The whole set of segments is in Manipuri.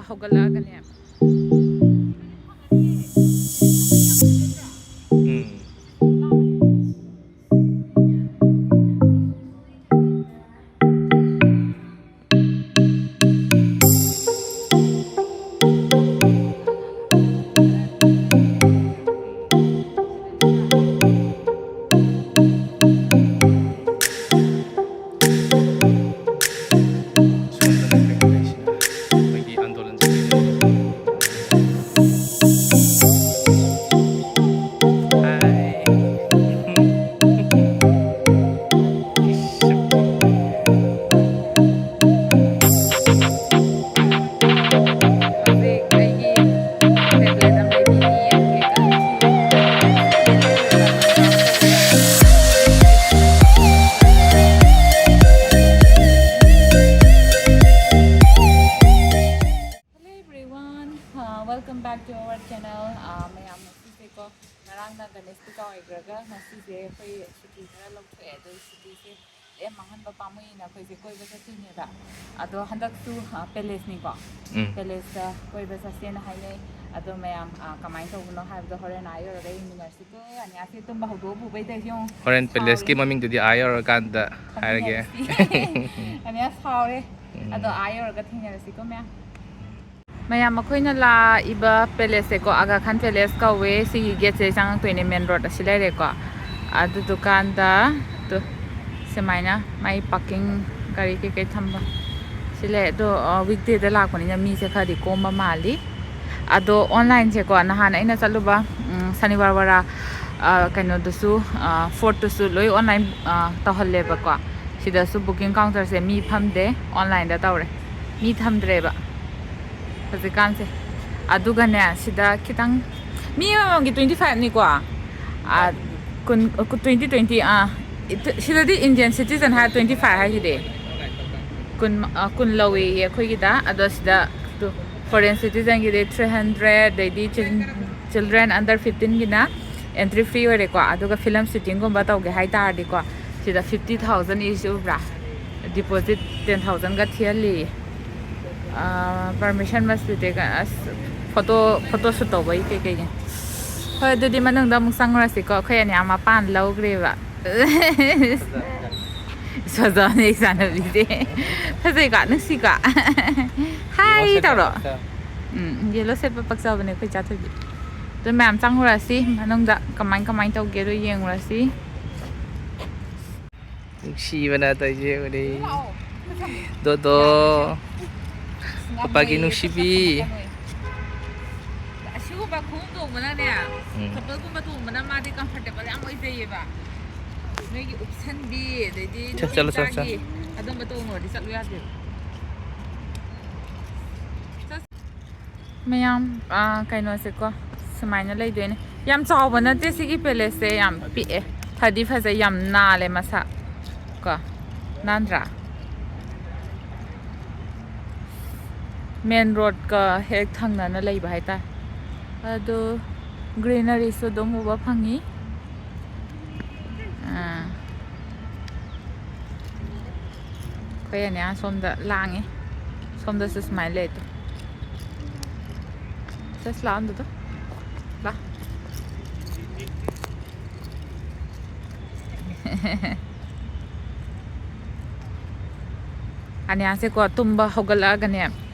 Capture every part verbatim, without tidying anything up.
ꯍꯧꯒꯠꯂꯛꯑꯒꯅꯦ꯫ ꯎꯝ꯫ ꯁꯣꯝꯗꯅ ꯀꯩꯅꯣ ꯂꯩꯁꯤꯅ, ꯑꯩꯈꯣꯏꯒꯤ ꯑꯟꯗꯣꯂꯟ ꯆꯠꯄꯤꯗꯣ꯫ ꯍꯥꯏ꯫ ꯍꯧꯖꯤꯛ ꯑꯩꯒꯤ ꯇꯦꯕ꯭ꯂꯦꯠ ꯑꯃ ꯂꯩꯕꯤꯔꯤ꯫ Hello everyone, uh, welcome back to our channel. Uh, ꯃꯌꯥꯝ ꯉꯁꯤꯁꯦꯀꯣ, ꯉꯔꯥꯡꯅ ꯒꯅꯦꯁ ꯄꯨꯖꯥ ꯑꯣꯏꯈ꯭ꯔꯒ ꯉꯁꯤꯁꯦ ꯑꯩꯈꯣꯏ ꯁꯨꯇꯤ ꯈꯔ ꯂꯧꯊꯣꯛꯑꯦ꯫ ꯑꯗꯣ ꯁꯨꯇꯤꯁꯦ ꯌꯥꯝ ꯃꯥꯡꯍꯟꯕ ꯄꯥꯝꯃꯨꯏꯅ ꯑꯩꯈꯣꯏꯁꯦ ꯀꯣꯏꯕ ꯆꯠꯇꯣꯏꯅꯦꯕ꯫ ꯑꯗꯣ ꯍꯟꯗꯛꯁꯨ, ꯑ, ꯄꯦꯂꯦꯁꯅꯤꯀꯣ꯫ ꯎꯝ꯫ ꯄꯦꯂꯦꯁꯇ ꯀꯣꯏꯕ ꯆꯠꯁꯦꯅ ꯍꯥꯏꯅꯩ꯫ ꯑꯗꯣ ꯃꯌꯥꯝ, ꯑ, ꯀꯃꯥꯏꯅ ꯇꯧꯕꯅꯣ ꯍꯥꯏꯕꯗꯣ ꯍꯣꯔꯦꯟ ꯑꯥ ꯌꯧꯔꯒ ꯌꯦꯡꯃꯤꯟꯅꯔꯁꯤꯀꯣ꯫ ꯑꯅꯤꯌꯥꯁꯦ ꯇꯨꯝꯕ ꯍꯧꯗꯣꯛꯑ ꯄꯨꯕꯩ ꯇꯧꯔꯤꯁꯦ ꯌꯦꯡꯉꯣ꯫ ꯍꯣꯔꯦꯟ ꯄꯦꯂꯦꯁꯀꯤ ꯁꯥꯎꯔꯦ꯫ ꯃꯃꯤꯡꯗꯨꯗꯤ ꯑꯥ ꯌꯧꯔꯀꯥꯟꯗ ꯍꯥꯏꯔꯒꯦ꯫ ꯈꯪꯃꯤꯟꯅꯔꯁꯤ꯫ ꯑꯅꯤꯌꯥ ꯁꯥꯎꯔꯦ꯫ ꯎꯝ꯫ ꯑꯗꯣ ꯑꯥ ꯌꯧꯔꯒ ꯊꯦꯡꯅꯔꯁꯤꯀꯣ ꯃꯌꯥꯝ꯫ ꯃꯌꯥꯝ, ꯑꯩꯈꯣꯏꯅ ꯂꯥꯛꯏꯕ ꯄꯦꯂꯦꯁꯁꯦꯀꯣ, ꯑꯒꯥ ꯈꯥꯟ ꯄꯦꯂꯦꯁ ꯀꯧꯋꯦ꯫ ꯁꯤꯒꯤ ꯒꯦꯠꯁꯦ ꯆꯪꯉꯛꯇꯣꯏꯅꯦ, ꯃꯦꯟ ꯔꯣꯗ ꯑꯁꯤ ꯂꯩꯔꯦꯀꯣ꯫ ꯑꯗꯨꯗꯨꯀꯥꯟꯗ ꯇꯨ, ꯁꯨꯃꯥꯏꯅ ꯃꯥꯏ ꯄꯥꯔꯀꯤꯡ ꯒꯥꯔꯤ ꯀꯩꯀꯩ ꯊꯝꯕ ꯁꯤ ꯂꯩ꯫ ꯑꯗꯣ, ꯑ, ꯋꯤꯛꯗꯦꯗ ꯂꯥꯛꯄꯅꯤꯅ ꯃꯤꯁꯦ ꯈꯔꯗꯤ ꯀꯣꯝꯕ ꯃꯥꯜꯂꯤ꯫ ꯑꯗꯣ ꯑꯣꯟꯂꯥꯏꯟꯁꯦꯀꯣ, ꯅꯍꯥꯟ ꯑꯩꯅ ꯆꯠꯂꯨꯕ, ꯎꯝ, ꯁꯅꯤꯋꯥꯔ ꯋꯥꯔꯥ, ꯑ, ꯀꯩꯅꯣꯗꯨꯁꯨ, ꯑ, ꯐꯣꯔꯠꯇꯨꯁꯨ ꯂꯣꯏ ꯑꯣꯟꯂꯥꯏꯟ, ꯑ, ꯇꯧꯍꯜꯂꯦꯕꯀꯣ꯫ ꯁꯤꯗꯁꯨ ꯕꯨꯀꯤꯡ ꯀꯥꯎꯟꯇꯔꯁꯦ ꯃꯤ ꯐꯝꯗꯦ, ꯑꯣꯟꯂꯥꯏꯟꯗ ꯇꯧꯔꯦ꯫ ꯃꯤ ꯊꯝꯗ꯭ꯔꯦꯕ꯫ ꯍꯧꯖꯤꯛꯀꯥꯟꯁꯦ꯫ ꯑꯗꯨꯒꯅꯦ, ꯁꯤꯗ ꯈꯤꯇꯪ ꯃꯤ ꯑꯃꯃꯝꯒꯤ twenty five ꯅꯤꯀꯣ꯫ ꯑꯥ, ꯀꯨꯟ, ꯀꯨ-, twenty, twenty, ꯑꯥ, ꯏꯠ-, ꯁꯤꯗꯗꯤ Indian citizen ꯍꯥꯏꯔ twenty five ꯍꯥꯏꯁꯤꯗꯤ꯫ ꯀꯨꯟ, ꯑꯥ, ꯀꯨꯟ ꯂꯧꯋꯦꯌꯦ ꯑꯩꯈꯣꯏꯒꯤꯗ꯫ ꯑꯗꯣ ꯁꯤꯗ ꯇꯨ, foreign citizenꯒꯤꯗꯤ three hundred, ꯑꯗꯩꯗꯤ chil-, children under fifteenꯒꯤꯅ entry free ꯑꯣꯏꯔꯦꯀꯣ꯫ ꯑꯗꯨꯒ film shootingꯒꯨꯝꯕ ꯇꯧꯒꯦ ꯍꯥꯏ ꯇꯥꯔꯗꯤꯀꯣ, ꯁꯤꯗ fifty thousand ꯏꯁ ꯎꯕ꯭ꯔꯥ? Deposit ten thousandꯒ ꯊꯤꯍꯜꯂꯤ꯫ ꯄꯔꯃꯤꯁꯟ ꯃꯁꯇꯨꯗꯤ ꯑꯁ, ꯐꯣꯇꯣ ꯐꯣꯇꯣ ꯁꯨꯠ ꯇꯧꯕꯩ ꯀꯩꯀꯩꯒꯤ꯫ ꯍꯣꯏ, ꯑꯗꯨꯗꯤ ꯃꯅꯨꯡꯗ ꯑꯃꯨꯛ ꯆꯪꯉꯨꯔꯁꯤꯀꯣ꯫ ꯑꯩꯈꯣꯏ ꯑꯅꯤꯌꯥ ꯃꯄꯥꯟ ꯂꯧꯈ꯭ꯔꯦꯕ꯫ ꯁꯣꯖꯥꯅꯦ ꯏꯆꯥꯅꯨꯄꯤꯁꯦ꯫ ꯐꯖꯩꯀꯣ, ꯅꯨꯡꯁꯤꯀꯣ꯫ ꯍꯥꯏ ꯇꯧꯔꯣ꯫ ꯎꯝ, ꯌꯦꯜꯂꯣ ꯁꯦꯠꯄ ꯄꯛꯆꯕꯅꯦ ꯑꯩꯈꯣꯏ ꯆꯥꯊꯣꯏꯕꯤ꯫ ꯑꯗꯨ ꯃꯌꯥꯝ ꯆꯪꯉꯨꯔꯁꯤ ꯃꯅꯨꯡꯗ, ꯀꯃꯥꯏ ꯀꯃꯥꯏ ꯇꯧꯒꯦꯗꯣ ꯌꯦꯡꯉꯨꯔꯁꯤ꯫ ꯅꯨꯡꯁꯤꯕꯅ ꯇꯧꯔꯤꯁꯦ ꯎꯔꯦ꯫ ꯂꯥꯛꯑꯣ꯫ ꯗꯣꯗꯣ꯫ ꯄꯄꯥꯒꯤ ꯅꯨꯡꯁꯤꯕꯤ꯫ ꯑꯁꯤꯒꯨꯝꯕ ꯈꯣꯡꯎꯞ ꯇꯣꯡꯕꯅꯅꯦ, ꯎꯝ꯫ ꯀꯄꯜꯒꯨꯝꯕ ꯇꯣꯡꯕꯅ ꯃꯥꯗꯤ ꯀꯝꯐꯣꯔꯇꯦꯕꯜ ꯌꯥꯝ ꯑꯣꯏꯖꯩꯌꯦꯕ꯫ ꯅꯣꯏꯒꯤ ꯎꯞꯁꯟꯕꯤ, ꯑꯗꯩꯗꯤ ꯆꯠ-, ꯅꯨꯄꯤ ꯆꯠꯂꯣ, ꯆꯠꯂꯣ, ꯃꯆꯥꯒꯤ ꯆꯠꯂꯣ꯫ ꯑꯗꯨꯝꯕ ꯇꯣꯡꯉꯨꯔꯗꯤ ꯆꯠꯂꯨ ꯌꯥꯗꯦꯕ꯫ ꯃꯌꯥꯝ, ꯑꯥ, ꯀꯩꯅꯣꯁꯦꯀꯣ, ꯁꯨꯃꯥꯏꯅ ꯂꯩꯗꯣꯏꯅꯦ꯫ ꯌꯥꯝ ꯆꯥꯎꯕ ꯅꯠꯇꯦ ꯁꯤꯒꯤ ꯄꯦꯂꯦꯁꯁꯦ, ꯌꯥꯝ ꯄꯤꯛꯑꯦ꯫ ꯐꯗꯤ ꯐꯖꯩ, ꯌꯥꯝ ꯅꯥꯜꯂꯦ ꯃꯁꯥ ꯀꯣ, ꯅꯥꯟꯗ꯭ꯔꯥ? ꯃꯦꯟ ꯔꯣꯗꯀ ꯍꯦꯛ ꯊꯪꯅꯅ ꯂꯩꯕ ꯍꯥꯏꯇꯥꯔꯦ꯫ ꯑꯗꯣ ꯒ꯭ꯔꯤꯅꯔꯤꯁꯨ ꯑꯗꯨꯝ ꯎꯕ ꯐꯪꯉꯤ꯫ ꯑꯥ꯫ ꯑꯩꯈꯣꯏ ꯑꯅꯦ ꯁꯣꯝꯗ ꯂꯥꯡꯉꯤ꯫ ꯁꯣꯝꯗꯁꯨ ꯁꯨꯃꯥꯏꯅ ꯂꯩ ꯑꯗꯣ꯫ ꯆꯠꯁꯤ ꯂꯥꯛꯑꯣ ꯑꯝꯇꯗꯣ꯫ ꯂꯥ꯫ ꯑꯅꯤꯌꯥꯁꯦꯀꯣ, ꯇꯨꯝꯕ ꯍꯧꯒꯠꯂꯛꯑꯒꯅꯦ,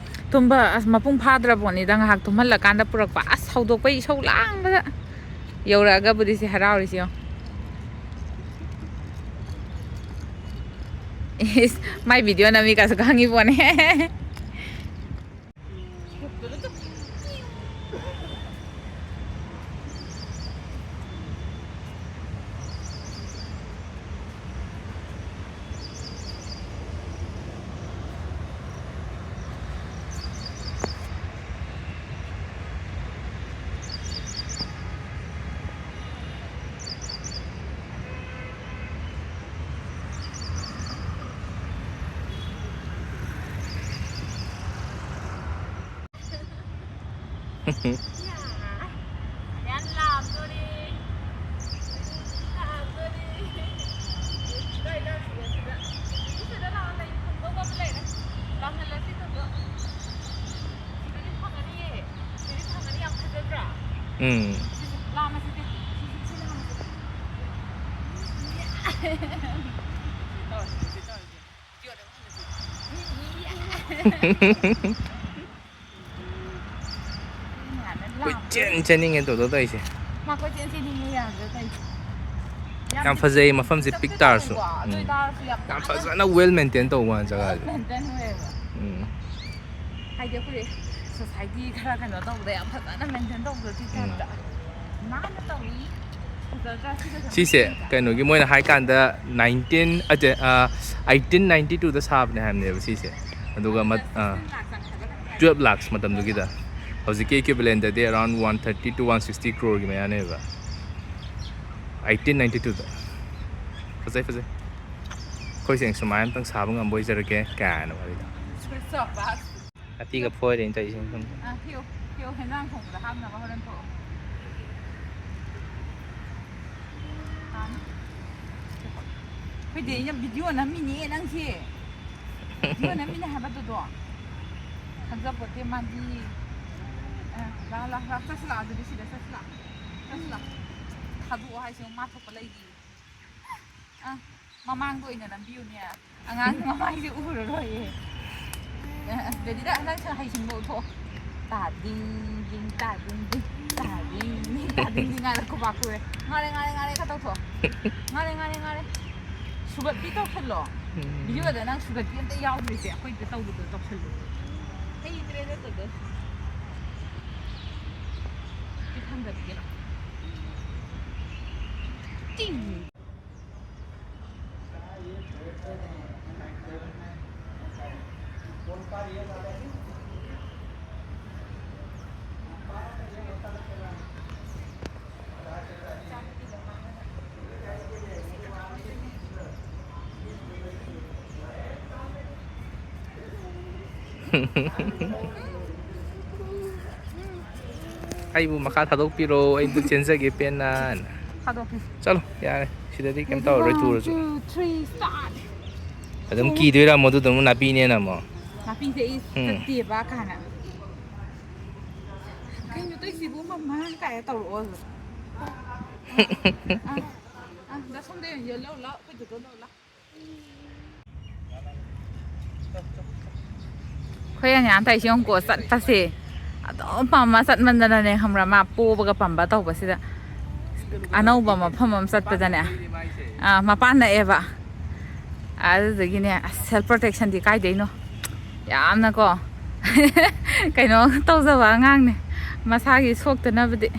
ꯇꯨꯝꯕ ꯑꯁ ꯃꯄꯨꯡ ꯐꯥꯗ꯭ꯔꯕꯣꯠꯅꯤꯗ, ꯉꯥꯏꯍꯥꯛ ꯇꯨꯝꯍꯜꯂꯀꯥꯟꯗ ꯄꯨꯔꯛꯄ꯫ ꯑꯁ, ꯍꯧꯗꯣꯛꯄꯩ ꯏꯁꯧ ꯂꯥꯡꯕꯗ꯫ ꯌꯧꯔꯛꯑꯒꯕꯨꯗꯤ ꯁꯤ ꯍꯔꯥꯎꯔꯤꯁꯤ ꯌꯦꯡꯉꯣ꯫ ꯏꯁ, ꯃꯥꯏ ꯚꯤꯗꯤꯑꯣ ꯅꯝꯃꯤ ꯀꯥꯁꯨ ꯈꯪꯉꯤ ꯄꯣꯠꯅꯦ꯫ ꯎꯝ꯫ ꯀꯣꯏꯆꯦꯟ ꯆꯦꯟꯅꯤꯡꯉꯦ ꯇꯧꯗꯣ ꯇꯧꯔꯤꯁꯦ꯫ ꯃꯥ ꯀꯣꯏꯆꯦꯟ ꯆꯦꯟꯅꯤꯡꯉꯦ ꯌꯥꯗ꯭ꯔꯥ ꯇꯧꯔꯤꯁꯦ꯫ ꯌꯥꯝ ꯐꯖꯩ ꯃꯐꯝꯁꯦ, ꯄꯤꯛ ꯇꯥꯔꯁꯨ꯫ ꯇꯧꯕ, ꯑꯗꯨ ꯎꯝ꯫ ꯑꯣꯏꯇꯥꯔꯁꯨ ꯌꯥꯝ ꯌꯥꯝ ꯅꯥꯟꯅ ꯐꯖꯅ well maintain ꯇꯧꯕ ꯋꯥꯅꯤ ꯖꯒꯥꯁꯦ꯫ Maintain ꯑꯣꯏꯌꯦꯕ꯫ ꯎꯝ꯫ ꯍꯥꯏꯗꯤ ꯑꯩꯈꯣꯏ society ꯈꯔ ꯀꯩꯅꯣ ꯇꯧꯕꯗ ꯌꯥꯝ ꯐꯖꯅ maintain ꯇꯧꯕꯗꯣ ꯑꯗꯨꯒꯤ ꯎꯝ꯫ Type ꯇ ꯅꯥꯟꯅ ꯇꯧꯏ꯫ ꯐꯖꯗ꯭ꯔꯥ ꯁꯤꯒ ꯁꯤꯁꯦ ꯆꯠꯄꯁꯦ? ꯀꯩꯅꯣꯒꯤ ꯃꯣꯏꯅ ꯍꯥꯏ ꯀꯥꯟꯗ nineteen ꯑ, eighteen ninety two ꯗ ꯁꯥꯕꯅꯦ ꯍꯥꯏꯕꯅꯦꯕ ꯁꯤꯁꯦ꯫ ꯑꯗꯨꯒ ꯃꯠ-, ꯑ, ꯁꯤꯛꯁꯇꯤꯟ ꯂꯥꯛ ꯆꯪꯉꯦ ꯍꯥꯏꯕ ꯅꯠꯇ꯭ꯔꯥ? Twelve lakhs ꯃꯇꯝꯗꯨꯒꯤꯗ꯫ ꯍꯧꯖꯤꯛꯀꯤ equivalent ꯗꯗꯤ around one thirty to one sixty crore ꯒꯤ ꯃꯌꯥꯅꯦꯕ꯫ Eighteen ninety two ꯗ꯫ ꯐꯖꯩ, ꯐꯖꯩ꯫ ꯑꯩꯈꯣꯏꯁꯦ ꯁꯨꯃꯥꯏꯅ ꯑꯝꯇꯪ ꯁꯥꯕ ꯉꯝꯕ ꯑꯣꯏꯖꯔꯒꯦ ꯀꯥꯏꯅ ꯋꯥꯔꯤꯗꯣ꯫ ꯁ꯭ꯋꯤꯠꯁ ꯑꯣꯐ ꯂꯛ꯫ ꯅꯥꯄꯤꯒ ꯐꯣꯏꯔꯦꯅ ꯇꯧꯔꯤꯁꯦ ꯃꯐꯝꯗ꯫ ꯑ, ꯍꯦꯛꯎ, ꯍꯦꯛꯎ, ꯍꯦꯟꯖꯥꯡ ꯊꯣꯡꯕꯗ ꯍꯥꯞꯅꯕ ꯍꯣꯔꯦꯟ ꯊꯣꯛꯑꯣ꯫ ꯇꯥꯅꯤ꯫ ꯑꯩꯈꯣꯏꯗꯤ ꯑꯩꯅ video ꯅꯝꯃꯤꯅꯦ ꯅꯪꯁꯦ꯫ Video ꯅꯝꯃꯤꯅꯦ ꯍꯥꯏꯕ ꯑꯗꯨꯗꯣ꯫ ꯈꯪꯖꯄꯣꯠꯇꯦ ꯃꯥꯗꯤ꯫ ꯑ, ꯂꯥ, ꯂꯥ, ꯂꯥ, ꯆꯠꯁꯤ ꯂꯥꯛꯑꯣ ꯑꯗꯨꯗꯤ ꯁꯤꯗ ꯆꯠꯁꯤ ꯂꯥꯛꯑꯣ꯫ ꯆꯠꯁꯤ ꯂꯥꯛꯑꯣ꯫ ꯊꯥꯗꯣꯛꯑꯣ ꯍꯥꯏꯁꯦ ꯃꯥ ꯊꯣꯛꯄ ꯂꯩꯔꯤ꯫ ꯑ, ꯃꯃꯥꯡꯗ ꯑꯣꯏꯅ ꯅꯝꯕꯤꯌꯨꯅꯦ꯫ ꯑꯉꯥꯡ ꯃꯃꯥꯏꯁꯦ ꯎꯔꯔꯣꯏꯌꯦ꯫ ꯑ, ꯑ, ꯗꯦꯗꯤꯗ ꯅꯪꯁꯨ ꯍꯩꯁꯤꯡꯕ ꯎꯠꯊꯣꯛꯑꯣ꯫ ꯇꯥ ꯗꯤꯡ ꯗꯤꯡ, ꯇꯥ ꯗꯤꯡ ꯗꯤꯡ, ꯇꯥ ꯗꯤꯡ ꯗꯤꯡ, ꯇꯥ ꯗꯤꯡ ꯗꯤꯡ ꯍꯥꯏꯅ ꯈꯨꯕꯥꯛ ꯈꯨꯔꯦ꯫ ꯉꯥꯔꯦ, ꯉꯥꯔꯦ, ꯉꯥꯔꯦ ꯈꯔ ꯇꯧꯊꯣꯛꯑꯣ꯫ ꯉꯥꯔꯦ, ꯉꯥꯔꯦ, ꯉꯥꯔꯦ꯫ ꯁꯨꯒꯠꯄꯤ ꯇꯧꯁꯜꯂꯣ꯫ ꯎꯝ꯫ Video ꯗ ꯅꯪ ꯁꯨꯒꯠꯄꯤ ꯑꯝꯇ ꯌꯥꯎꯗ꯭ꯔꯤꯁꯦ ꯑꯩꯈꯣꯏꯗ ꯇꯧꯕꯗꯣ ꯇꯧꯁꯜꯂꯣ꯫ ꯍꯩꯇ꯭ꯔꯦꯗ ꯇꯧꯗꯣꯏ꯫ ꯁꯤ ꯊꯥꯡꯗꯕꯤꯒꯦ꯫ ꯇꯤꯡ꯫ ꯑꯩꯕꯨ ꯃꯈꯥ ꯊꯥꯗꯣꯛꯄꯤꯔꯣ, ꯑꯩꯕꯨ ꯆꯦꯟꯖꯒꯦ ꯄꯦꯟꯅ꯫ ꯊꯥꯗꯣꯛꯀꯦ꯫ ꯆꯠꯂꯣ, ꯌꯥꯔꯦ꯫ ꯁꯤꯗꯗꯤ ꯀꯩꯝ ꯇꯧꯔꯔꯣꯏ, One, ꯇꯨꯔꯁꯨ꯫ Two, three, start꯫ ꯑꯗꯨꯝ ꯀꯤꯗꯣꯏꯔꯥ ꯑꯃꯨꯛ, ꯑꯗꯨꯗ ꯑꯃꯨꯛ ꯅꯥꯄꯤꯅꯦꯅ ꯑꯃꯨꯛ? ꯅꯥꯄꯤꯁꯦ ꯑꯩ ꯎꯝ꯫ ꯆꯠꯇꯦꯕ ꯀꯥꯏꯅ꯫ ꯀꯩꯅꯣ ꯑꯇꯩꯁꯤꯕꯨ ꯃꯃꯥ ꯀꯥꯏ ꯇꯧꯔꯛꯑꯣ꯫ ꯑ, ꯑ, ꯗꯥ ꯁꯣꯝꯗ ꯌꯦꯜꯂꯣ ꯂꯥꯎ, ꯑꯩꯈꯣꯏ ꯗꯣꯗꯣ ꯂꯧ ꯂꯥꯎ꯫ ꯑꯩꯈꯣꯏ ꯑꯉꯥꯡ ꯇꯧꯏꯁꯦ ꯌꯦꯡꯉꯨꯀꯣ, ꯆꯠꯄꯁꯦ ꯑꯗꯨꯝ ꯄꯝꯃ ꯆꯠꯃꯟꯗꯅꯅꯦ, ꯈꯪꯕ꯭ꯔꯥ? ꯃꯥ ꯄꯣꯕꯒ ꯄꯝꯕ ꯇꯧꯕꯁꯤꯗ꯫ ꯑꯅꯧꯕ ꯃꯐꯝ ꯑꯃ ꯆꯠꯄꯗꯅꯦ, ꯑꯥ, ꯃꯄꯥꯟ ꯅꯛꯑꯦꯕ꯫ ꯑꯗꯨꯗꯒꯤꯅꯦ, ꯑꯁ, self protectionꯗꯤ ꯀꯥꯏꯗꯩꯅꯣ? ꯌꯥꯝꯅꯀꯣ, ꯀꯩꯅꯣ ꯇꯧꯖꯕ ꯑꯉꯥꯡꯅꯦ, ꯃꯁꯥꯒꯤ ꯁꯣꯛꯇꯅꯕꯗꯤ꯫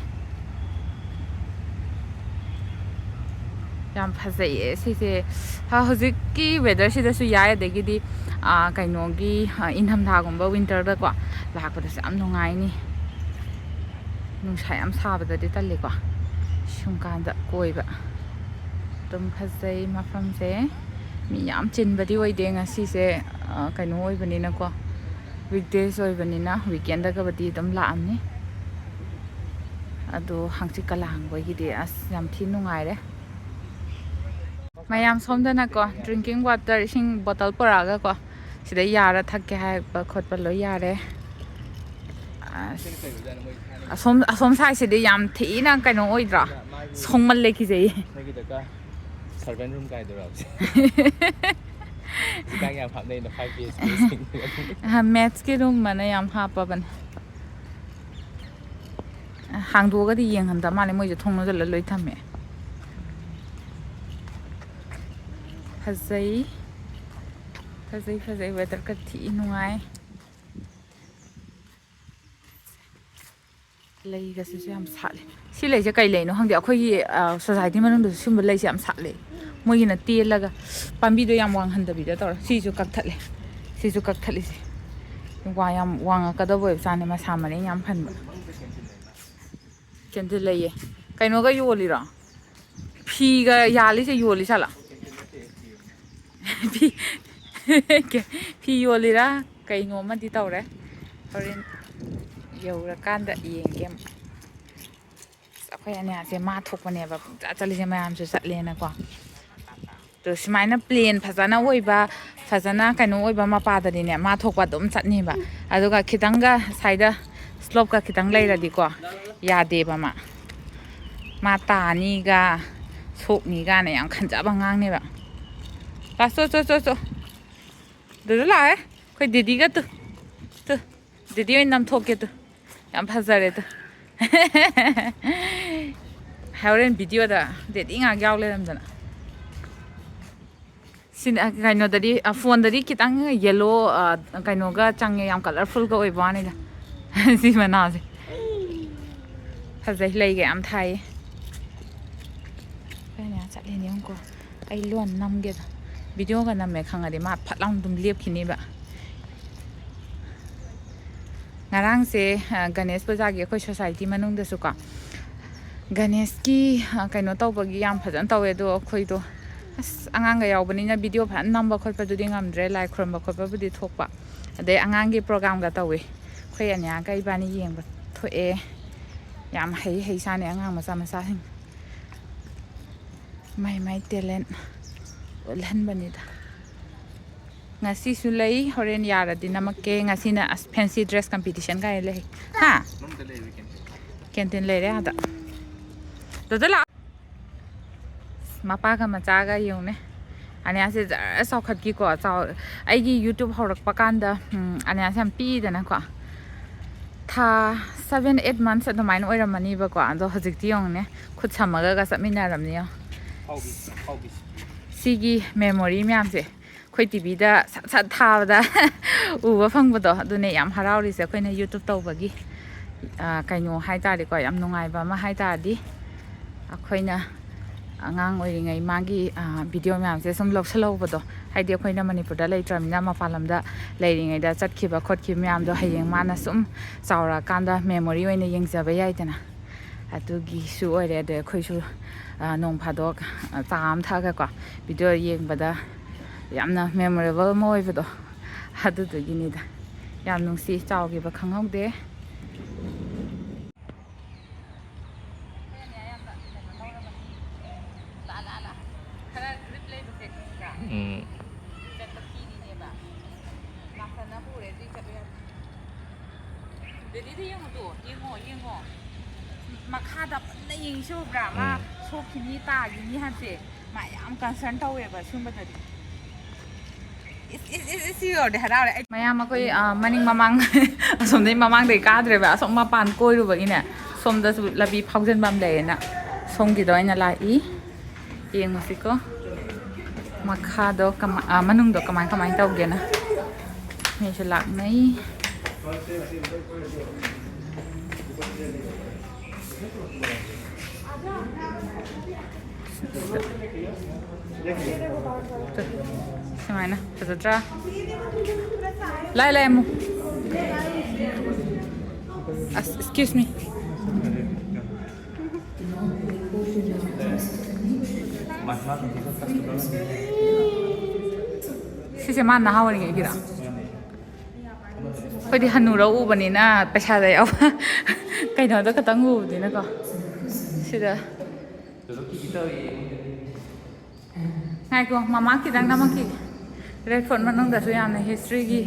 ꯌꯥꯝ ꯐꯖꯩꯌꯦ ꯁꯤꯁꯦ꯫ ꯍ-, ꯍꯧꯖꯤꯛꯀꯤ weatherꯁꯤꯗꯁꯨ ꯌꯥꯏ, ꯑꯗꯒꯤꯗꯤ, ꯑꯥ, ꯀꯩꯅꯣꯒꯤ, ꯑꯥ, ꯏꯪꯊꯝꯊꯥꯒꯨꯝꯕ winterꯗꯀꯣ ꯂꯥꯛꯄꯗꯁꯨ ꯌꯥꯝ ꯅꯨꯡꯉꯥꯏꯅꯤ꯫ ꯅꯨꯡꯁꯥ ꯌꯥꯝ ꯁꯥꯕꯗꯗꯤ ꯇꯜꯂꯤꯀꯣ꯫ ꯁꯨꯝ ꯀꯥꯟꯗ ꯀꯣꯏꯕ ꯑꯗꯨꯝ ꯐꯖꯩ ꯃꯐꯝꯁꯦ꯫ ꯃꯤ ꯌꯥꯝ ꯆꯤꯟꯕꯗꯤ ꯑꯣꯏꯗꯦ ꯉꯁꯤꯁꯦ, ꯑꯥ, ꯀꯩꯅꯣ ꯑꯣꯏꯕꯅꯤꯅꯀꯣ, weekdays ꯑꯣꯏꯕꯅꯤꯅ꯫ Weekendꯗꯒꯕꯨꯗꯤ ꯑꯗꯨꯝ ꯂꯥꯛꯑꯝꯅꯤ꯫ ꯑꯗꯣ ꯍꯪꯆꯤꯠꯀ ꯂꯥꯡꯕꯒꯤꯗꯤ ꯑꯁ ꯌꯥꯝ ꯊꯤ ꯅꯨꯡꯉꯥꯏꯔꯦ꯫ ꯃꯌꯥꯝ ꯁꯣꯝꯗꯅꯀꯣ, drinking water, ꯏꯁꯤꯡ bottle ꯄꯨꯔꯛꯑꯒꯀꯣ, ꯁꯤꯗ ꯌꯥꯔ ꯊꯛꯀꯦ ꯍꯥꯏꯕ ꯈꯣꯠꯄ ꯂꯣꯏ ꯌꯥꯔꯦ꯫ ꯑꯁ, ꯑꯁꯣꯝ, ꯑꯁꯣꯝ sideꯁꯤꯗꯤ ꯌꯥꯝ ꯊꯤꯅ ꯀꯩꯅꯣ ꯑꯣꯏꯗ꯭ꯔꯣ? ꯁꯣꯡꯃꯜꯂꯦ, ꯀꯤꯖꯩꯌꯦ꯫ ꯅꯣꯏꯒꯤꯗꯒ servant room ꯀꯥꯏꯗꯨꯔꯣ? ꯍꯧꯖꯤꯛꯀꯥꯟ ꯌꯥꯝ ꯍꯥꯞꯅꯩꯅ five B H K ꯁꯤꯡ꯫ ꯑꯍ, maids ꯀꯤ room ꯑꯅ ꯌꯥꯝ ꯍꯥꯞꯄꯕꯅꯦ꯫ ꯍꯥꯡꯗꯣꯛꯑꯒꯗꯤ ꯌꯦꯡꯍꯟꯗ ꯃꯥꯜꯂꯦ, ꯃꯣꯏꯁꯦ ꯊꯣꯡ ꯂꯣꯜꯁꯤꯜꯂ ꯂꯣꯏ ꯊꯝꯃꯦ꯫ ꯐꯖꯩ, ꯐꯖꯩ, ꯐꯖꯩ꯫ Weatherꯒ ꯊꯤ ꯅꯨꯡꯉꯥꯏ꯫ ꯂꯩꯒꯁꯤꯁꯨ ꯌꯥꯝ ꯁꯥꯠꯂꯦ꯫ ꯁꯤ ꯂꯩꯁꯦ ꯀꯩ ꯂꯩꯅꯣ ꯈꯪꯗꯦ꯫ ꯑꯩꯈꯣꯏꯒꯤ, ꯑ, society ꯃꯅꯨꯡꯗꯁꯨ ꯁꯤꯒꯨꯝꯕ ꯂꯩꯁꯦ ꯌꯥꯝ ꯁꯥꯠꯂꯦ꯫ ꯃꯣꯏꯒꯤꯅ ꯇꯦꯜꯂꯒ ꯄꯥꯝꯕꯤꯗꯣ ꯌꯥꯝ ꯋꯥꯡꯍꯟꯗꯕꯤꯗ ꯇꯧꯔ꯫ ꯁꯤꯁꯨ ꯀꯛꯊꯠꯂꯦ꯫ ꯁꯤꯁꯨ ꯀꯛꯊꯠꯂꯤꯁꯦ꯫ ꯋꯥ ꯌꯥꯝ ꯋꯥꯡꯉꯛꯀꯗꯕ ꯑꯣꯏꯕ ꯖꯥꯠꯅꯦ, ꯃꯁꯥ ꯃꯔꯦꯡ ꯌꯥꯝ ꯐꯟꯕ꯫ Candle ꯂꯩꯌꯦ꯫ ꯀꯩꯅꯣꯒ ꯌꯣꯜꯂꯤꯔꯣ? ꯐꯤꯒ ꯌꯥꯜꯂꯤꯁꯦ ꯌꯣꯜꯂꯤ ꯖꯥꯠꯂꯣ? ꯐꯤ, ꯐꯤ ꯌꯣꯜꯂꯤꯔꯥ ꯀꯩꯅꯣ ꯑꯃꯗꯤ ꯇꯧꯔꯦ꯫ ꯍꯣꯔꯦꯟ ꯌꯧꯔꯀꯥꯟꯗ ꯌꯦꯡꯒꯦ ꯑꯃꯨꯛ꯫ ꯑꯁ, ꯑꯩꯈꯣꯏ ꯑꯅꯤꯌꯥꯁꯦ ꯃꯥ ꯊꯣꯛꯄꯅꯦꯕ ꯄꯨꯡꯆꯠ ꯆꯠꯂꯤꯁꯦ, ꯃꯌꯥꯝꯁꯨ ꯆꯠꯂꯦꯅꯀꯣ꯫ ꯑꯗꯣ ꯁꯨꯃꯥꯏꯅ plain ꯐꯖꯅ ꯑꯣꯏꯕ, ꯐꯖꯅ ꯀꯩꯅꯣ ꯑꯣꯏꯕ ꯃꯄꯥꯗꯗꯤꯅꯦ, ꯃꯥ ꯊꯣꯛꯄ ꯑꯗꯨꯝ ꯆꯠꯅꯤꯕ꯫ ꯑꯗꯨꯒ ꯈꯤꯇꯪꯒ ꯁ꯭ꯋꯥꯏꯗ ꯁ꯭ꯂꯣꯞꯀ ꯈꯤꯇꯪ ꯂꯩꯔꯗꯤꯀꯣ ꯌꯥꯗꯦꯕ ꯃꯥ꯫ ꯃꯥ ꯇꯥꯅꯤꯒ ꯁꯣꯛꯅꯤꯒꯅ ꯌꯥꯝ ꯈꯟꯖꯕ ꯑꯉꯥꯡꯅꯦꯕ꯫ ꯂꯥꯛ, ꯆꯣ, ꯆꯣ, ꯆꯣ, ꯆꯣ꯫ ꯑꯗꯨꯗ ꯂꯥꯛꯑꯦ꯫ ꯑꯩꯈꯣꯏ ꯗꯤꯗꯤꯒ ꯇꯨ꯫ ꯇꯨ꯫ ꯗꯤꯗꯤ ꯑꯣꯏꯅ ꯅꯝꯊꯣꯛꯀꯦ ꯇꯨ꯫ ꯌꯥꯝ ꯐꯖꯔꯦ ꯇꯨ꯫ ꯍꯣꯔꯦꯟ ꯚꯤꯗꯤꯑꯣꯗ ꯗꯤꯗꯤ ꯉꯥꯛ ꯌꯥꯎ ꯂꯩꯔꯝꯗꯅ꯫ ꯁꯤꯅ, ꯀꯩꯅꯣꯗꯗꯤ, ꯑ, ꯐꯣꯟꯗꯗꯤ ꯈꯤꯇꯪ ꯌꯦꯜꯂꯣ, ꯑ, ꯀꯩꯅꯣꯒ ꯆꯪꯉꯦ, ꯌꯥꯝ ꯀꯂꯔꯐꯨꯜꯒ ꯑꯣꯏꯕ ꯋꯥꯅꯤꯗ꯫ ꯁꯤ ꯃꯅꯥꯁꯦ ꯐꯖꯩ, ꯂꯩꯒ ꯌꯥꯝ ꯊꯥꯏꯌꯦ꯫ ꯀꯩꯅꯣ ꯆꯠꯂꯤꯅꯦ ꯌꯦꯡꯉꯨꯀꯣ꯫ ꯑꯩ ꯂꯣꯟ ꯅꯝꯒꯦꯗ꯫ ꯚꯤꯗꯤꯑꯣꯒ ꯅꯝꯃꯦ ꯈꯪꯉꯗꯤ ꯃꯥ ꯐꯠ ꯂꯥꯎꯅ ꯑꯗꯨꯝ ꯂꯦꯞꯈꯤꯅꯦꯕ꯫ ꯉꯔꯥꯡꯁꯦ, ꯑ, ꯒꯅꯦꯁ ꯄꯨꯖꯥꯒꯤ ꯑꯩꯈꯣꯏ ꯁꯣꯁꯥꯏꯇꯤ ꯃꯅꯨꯡꯗꯁꯨꯀꯣ, ꯒꯅꯦꯁꯀꯤ, ꯑ, ꯀꯩꯅꯣ ꯇꯧꯕꯒꯤ ꯌꯥꯝ ꯐꯖꯅ ꯇꯧꯋꯦ꯫ ꯑꯗꯣ ꯑꯩꯈꯣꯏꯗꯣ, ꯑꯁ, ꯑꯉꯥꯡꯒ ꯌꯥꯎꯕꯅꯤꯅ ꯚꯤꯗꯤꯑꯣ ꯐꯖꯅ ꯅꯝꯕ ꯈꯣꯠꯄꯗꯨꯗꯤ ꯉꯝꯗ꯭ꯔꯦ, ꯂꯥꯏ ꯈꯨꯔꯨꯝꯕ ꯈꯣꯠꯄꯕꯨꯗꯤ ꯊꯣꯛꯄ, ꯑꯗꯩ ꯑꯉꯥꯡꯒꯤ ꯄ꯭ꯔꯣꯒꯥꯝꯒ ꯇꯧꯋꯤ꯫ ꯑꯩꯈꯣꯏ ꯑꯅꯤꯌꯥꯒ ꯏꯕꯥꯅꯤ ꯌꯦꯡꯕ ꯊꯣꯛꯑꯦ꯫ ꯌꯥꯝ ꯍꯩ ꯍꯩ ꯁꯥꯅꯤ ꯑꯉꯥꯡ ꯃꯆꯥ ꯃꯆꯥꯁꯤꯡ꯫ ꯃꯥꯏ ꯃꯥꯏ ꯇꯦꯂꯦꯟ ꯎꯠꯍꯟꯕꯅꯤꯗ꯫ ꯉꯁꯤꯁꯨ ꯂꯩ, ꯍꯣꯔꯦꯟ ꯌꯥꯔꯗꯤ ꯅꯝꯃꯛꯀꯦ꯫ ꯉꯁꯤꯅ ꯑꯁ fancy dress competition ꯀꯥꯏꯅ ꯂꯩ꯫ ꯍꯥ? ꯀꯦꯟꯇꯤꯟ ꯂꯩꯔꯦ ꯑꯥꯗ꯫ ꯗꯣꯗꯣ ꯂꯥꯛꯑꯣ꯫ ꯃꯄꯥꯒ ꯃꯆꯥꯒ ꯌꯦꯡꯉꯨꯅꯦ꯫ ꯑꯅꯤꯌꯥꯁꯦ ꯖꯔ ꯆꯥꯎꯈꯠꯈꯤꯀꯣ꯫ ꯆꯥꯎ-, ꯑꯩꯒꯤ YouTube ꯍꯧꯔꯛꯄ ꯀꯥꯟꯗ, ꯎꯝ, ꯑꯅꯤꯌꯥꯁꯦ ꯌꯥꯝ ꯄꯤꯛꯏꯗꯅꯀꯣ꯫ ꯊꯥ seven eight months ꯑꯗꯨꯃꯥꯏꯅ ꯑꯣꯏꯔꯝꯃꯅꯤꯕꯀꯣ꯫ ꯑꯗꯣ ꯍꯧꯖꯤꯛꯇꯤ ꯌꯦꯡꯉꯨꯅꯦ, ꯈꯨꯠ ꯁꯝꯃꯒꯒ ꯆꯠꯃꯤꯟꯅꯔꯕꯅꯤ ꯌꯦꯡꯉꯣ꯫ ꯁꯤꯒꯤ memory ꯃꯌꯥꯝꯁꯦ ꯑꯩꯈꯣꯏ ꯇꯤꯚꯤꯗ ꯁꯠ ꯁꯠ ꯊꯥꯕꯗ ꯎꯕ ꯐꯪꯕꯗꯣ, ꯑꯗꯨꯅꯦ ꯌꯥꯝ ꯍꯔꯥꯎꯔꯤꯁꯦ ꯑꯩꯈꯣꯏꯅ YouTube ꯇꯧꯕꯒꯤ꯫ ꯑ, ꯀꯩꯅꯣ ꯍꯥꯏ ꯇꯥꯔꯗꯤꯀꯣ, ꯌꯥꯝ ꯅꯨꯡꯉꯥꯏꯕ ꯑꯃ ꯍꯥꯏ ꯇꯥꯔꯗꯤ, ꯑꯩꯈꯣꯏꯅ ꯑꯉꯥꯡ ꯑꯣꯏꯔꯤꯉꯩ ꯃꯥꯒꯤ, ꯑ, ꯚꯤꯗꯤꯑꯣ ꯃꯌꯥꯝꯁꯦ ꯁꯨꯝ ꯂꯧꯁꯜꯍꯧꯕꯗꯣ, ꯍꯥꯏꯗꯤ ꯑꯩꯈꯣꯏꯅ ꯃꯅꯤꯄꯨꯔꯗ ꯂꯩꯇ꯭ꯔꯕꯅꯤꯅ ꯃꯄꯥꯟ ꯂꯝꯗ ꯂꯩꯔꯤꯉꯩꯗ ꯆꯠꯈꯤꯕ ꯈꯣꯠꯈꯤꯕ ꯃꯌꯥꯝꯗꯣ ꯍꯌꯦꯡ ꯃꯥꯅ ꯁꯨꯝ ꯆꯥꯎꯔꯛꯑꯀꯥꯟꯗ memory ꯑꯣꯏꯅ ꯌꯦꯡꯖꯕ ꯌꯥꯏꯗꯅ꯫ ꯑꯗꯨꯒꯤꯁꯨ ꯑꯣꯏꯔꯦ꯫ ꯑꯗꯩ ꯑꯩꯈꯣꯏꯁꯨ, ꯑ, ꯅꯣꯡ ꯐꯥꯗꯣꯛ, ꯑ, ꯆꯥ ꯑꯃ ꯊꯛꯑꯒꯀꯣ, ꯚꯤꯗꯤꯑꯣ ꯌꯦꯡꯕꯗ ꯌꯥꯝꯅ memorable ꯑꯃ ꯑꯣꯏꯕꯗꯣ, ꯑꯗꯨꯗꯨꯒꯤꯅꯤꯗ꯫ ꯌꯥꯝ ꯅꯨꯡꯁꯤ, ꯆꯥꯎꯈꯤꯕ ꯈꯪꯍꯧꯗꯦ꯫ ꯎꯝ꯫ ꯗꯦꯜꯂꯤꯗ ꯌꯦꯡꯉꯨꯗꯣ, ꯌꯦꯡꯉꯣ, ꯌꯦꯡꯉꯣ꯫ ꯃꯈꯥꯗ ꯐꯖꯅ ꯌꯦꯡꯁꯤ ꯎꯕ꯭ꯔꯥ? ꯃꯥ ꯎꯝ꯫ ꯁꯣꯛꯈꯤꯅꯤ, ꯇꯥꯈꯤꯅꯤ ꯍꯥꯏꯕꯁꯦ ꯃꯥ ꯌꯥꯝ concern ꯇꯧꯋꯦꯕ ꯁꯤꯒꯨꯝꯕꯗꯗꯤ꯫ ꯏꯁ, ꯏꯁ, ꯏꯁ, ꯏꯁ, ꯁꯤ ꯌꯧꯔꯗꯤ ꯍꯔꯥꯎꯔꯦ ꯑꯩ꯫ ꯃꯌꯥꯝ ꯑꯩꯈꯣꯏ, ꯑ, ꯃꯅꯤꯡ ꯃꯃꯥꯡ ꯑꯁꯣꯝꯗꯒꯤ ꯃꯃꯥꯡꯗꯒꯤ ꯀꯥꯗ꯭ꯔꯦꯕ, ꯑꯁꯣꯝ ꯃꯄꯥꯟ ꯀꯣꯏꯔꯨꯕꯒꯤꯅꯦ, ꯁꯣꯝꯗꯁꯨ ꯂꯝꯕꯤ ꯐꯥꯎꯖꯟꯕ ꯑꯃ ꯂꯩꯌꯦꯅ ꯁꯣꯝꯒꯤꯗ ꯑꯣꯏꯅ ꯂꯥꯛꯏ꯫ ꯌꯦꯡꯉꯨꯁꯤꯀꯣ ꯃꯈꯥꯗꯣ ꯀꯃꯥ-, ꯑ, ꯃꯅꯨꯡꯗꯣ ꯀꯃꯥꯏ ꯀꯃꯥꯏ ꯇꯧꯒꯦꯅ꯫ ꯃꯤꯁꯨ ꯂꯥꯛꯅꯩ꯫ ꯁꯨꯃꯥꯏꯅ ꯐꯖꯗ꯭ꯔꯥ? ꯂꯥꯏ, ꯂꯥꯏ, ꯑꯃꯨꯛ꯫ ꯑꯁ, excuse me꯫ ꯁꯤꯁꯦ ꯃꯥ ꯅꯍꯥ ꯑꯣꯏꯔꯤꯉꯩꯒꯤꯔꯣ? ꯑꯩꯈꯣꯏꯗꯤ ꯍꯟꯅꯨꯔ ꯎꯕꯅꯤꯅ ꯄꯩꯁꯥꯗ ꯌꯥꯎꯕ ꯀꯩꯅꯣꯗꯣ ꯈꯇꯪ ꯎꯕꯅꯤꯅꯀꯣ꯫ ꯁꯤꯗ ꯉꯥꯏꯈꯣ, ꯃꯃꯥ ꯈꯤꯇꯪ ꯅꯝꯃꯛꯈꯤꯒꯦ꯫ Red Fort ꯃꯅꯨꯡꯗꯁꯨ ꯌꯥꯝꯅ historyꯒꯤ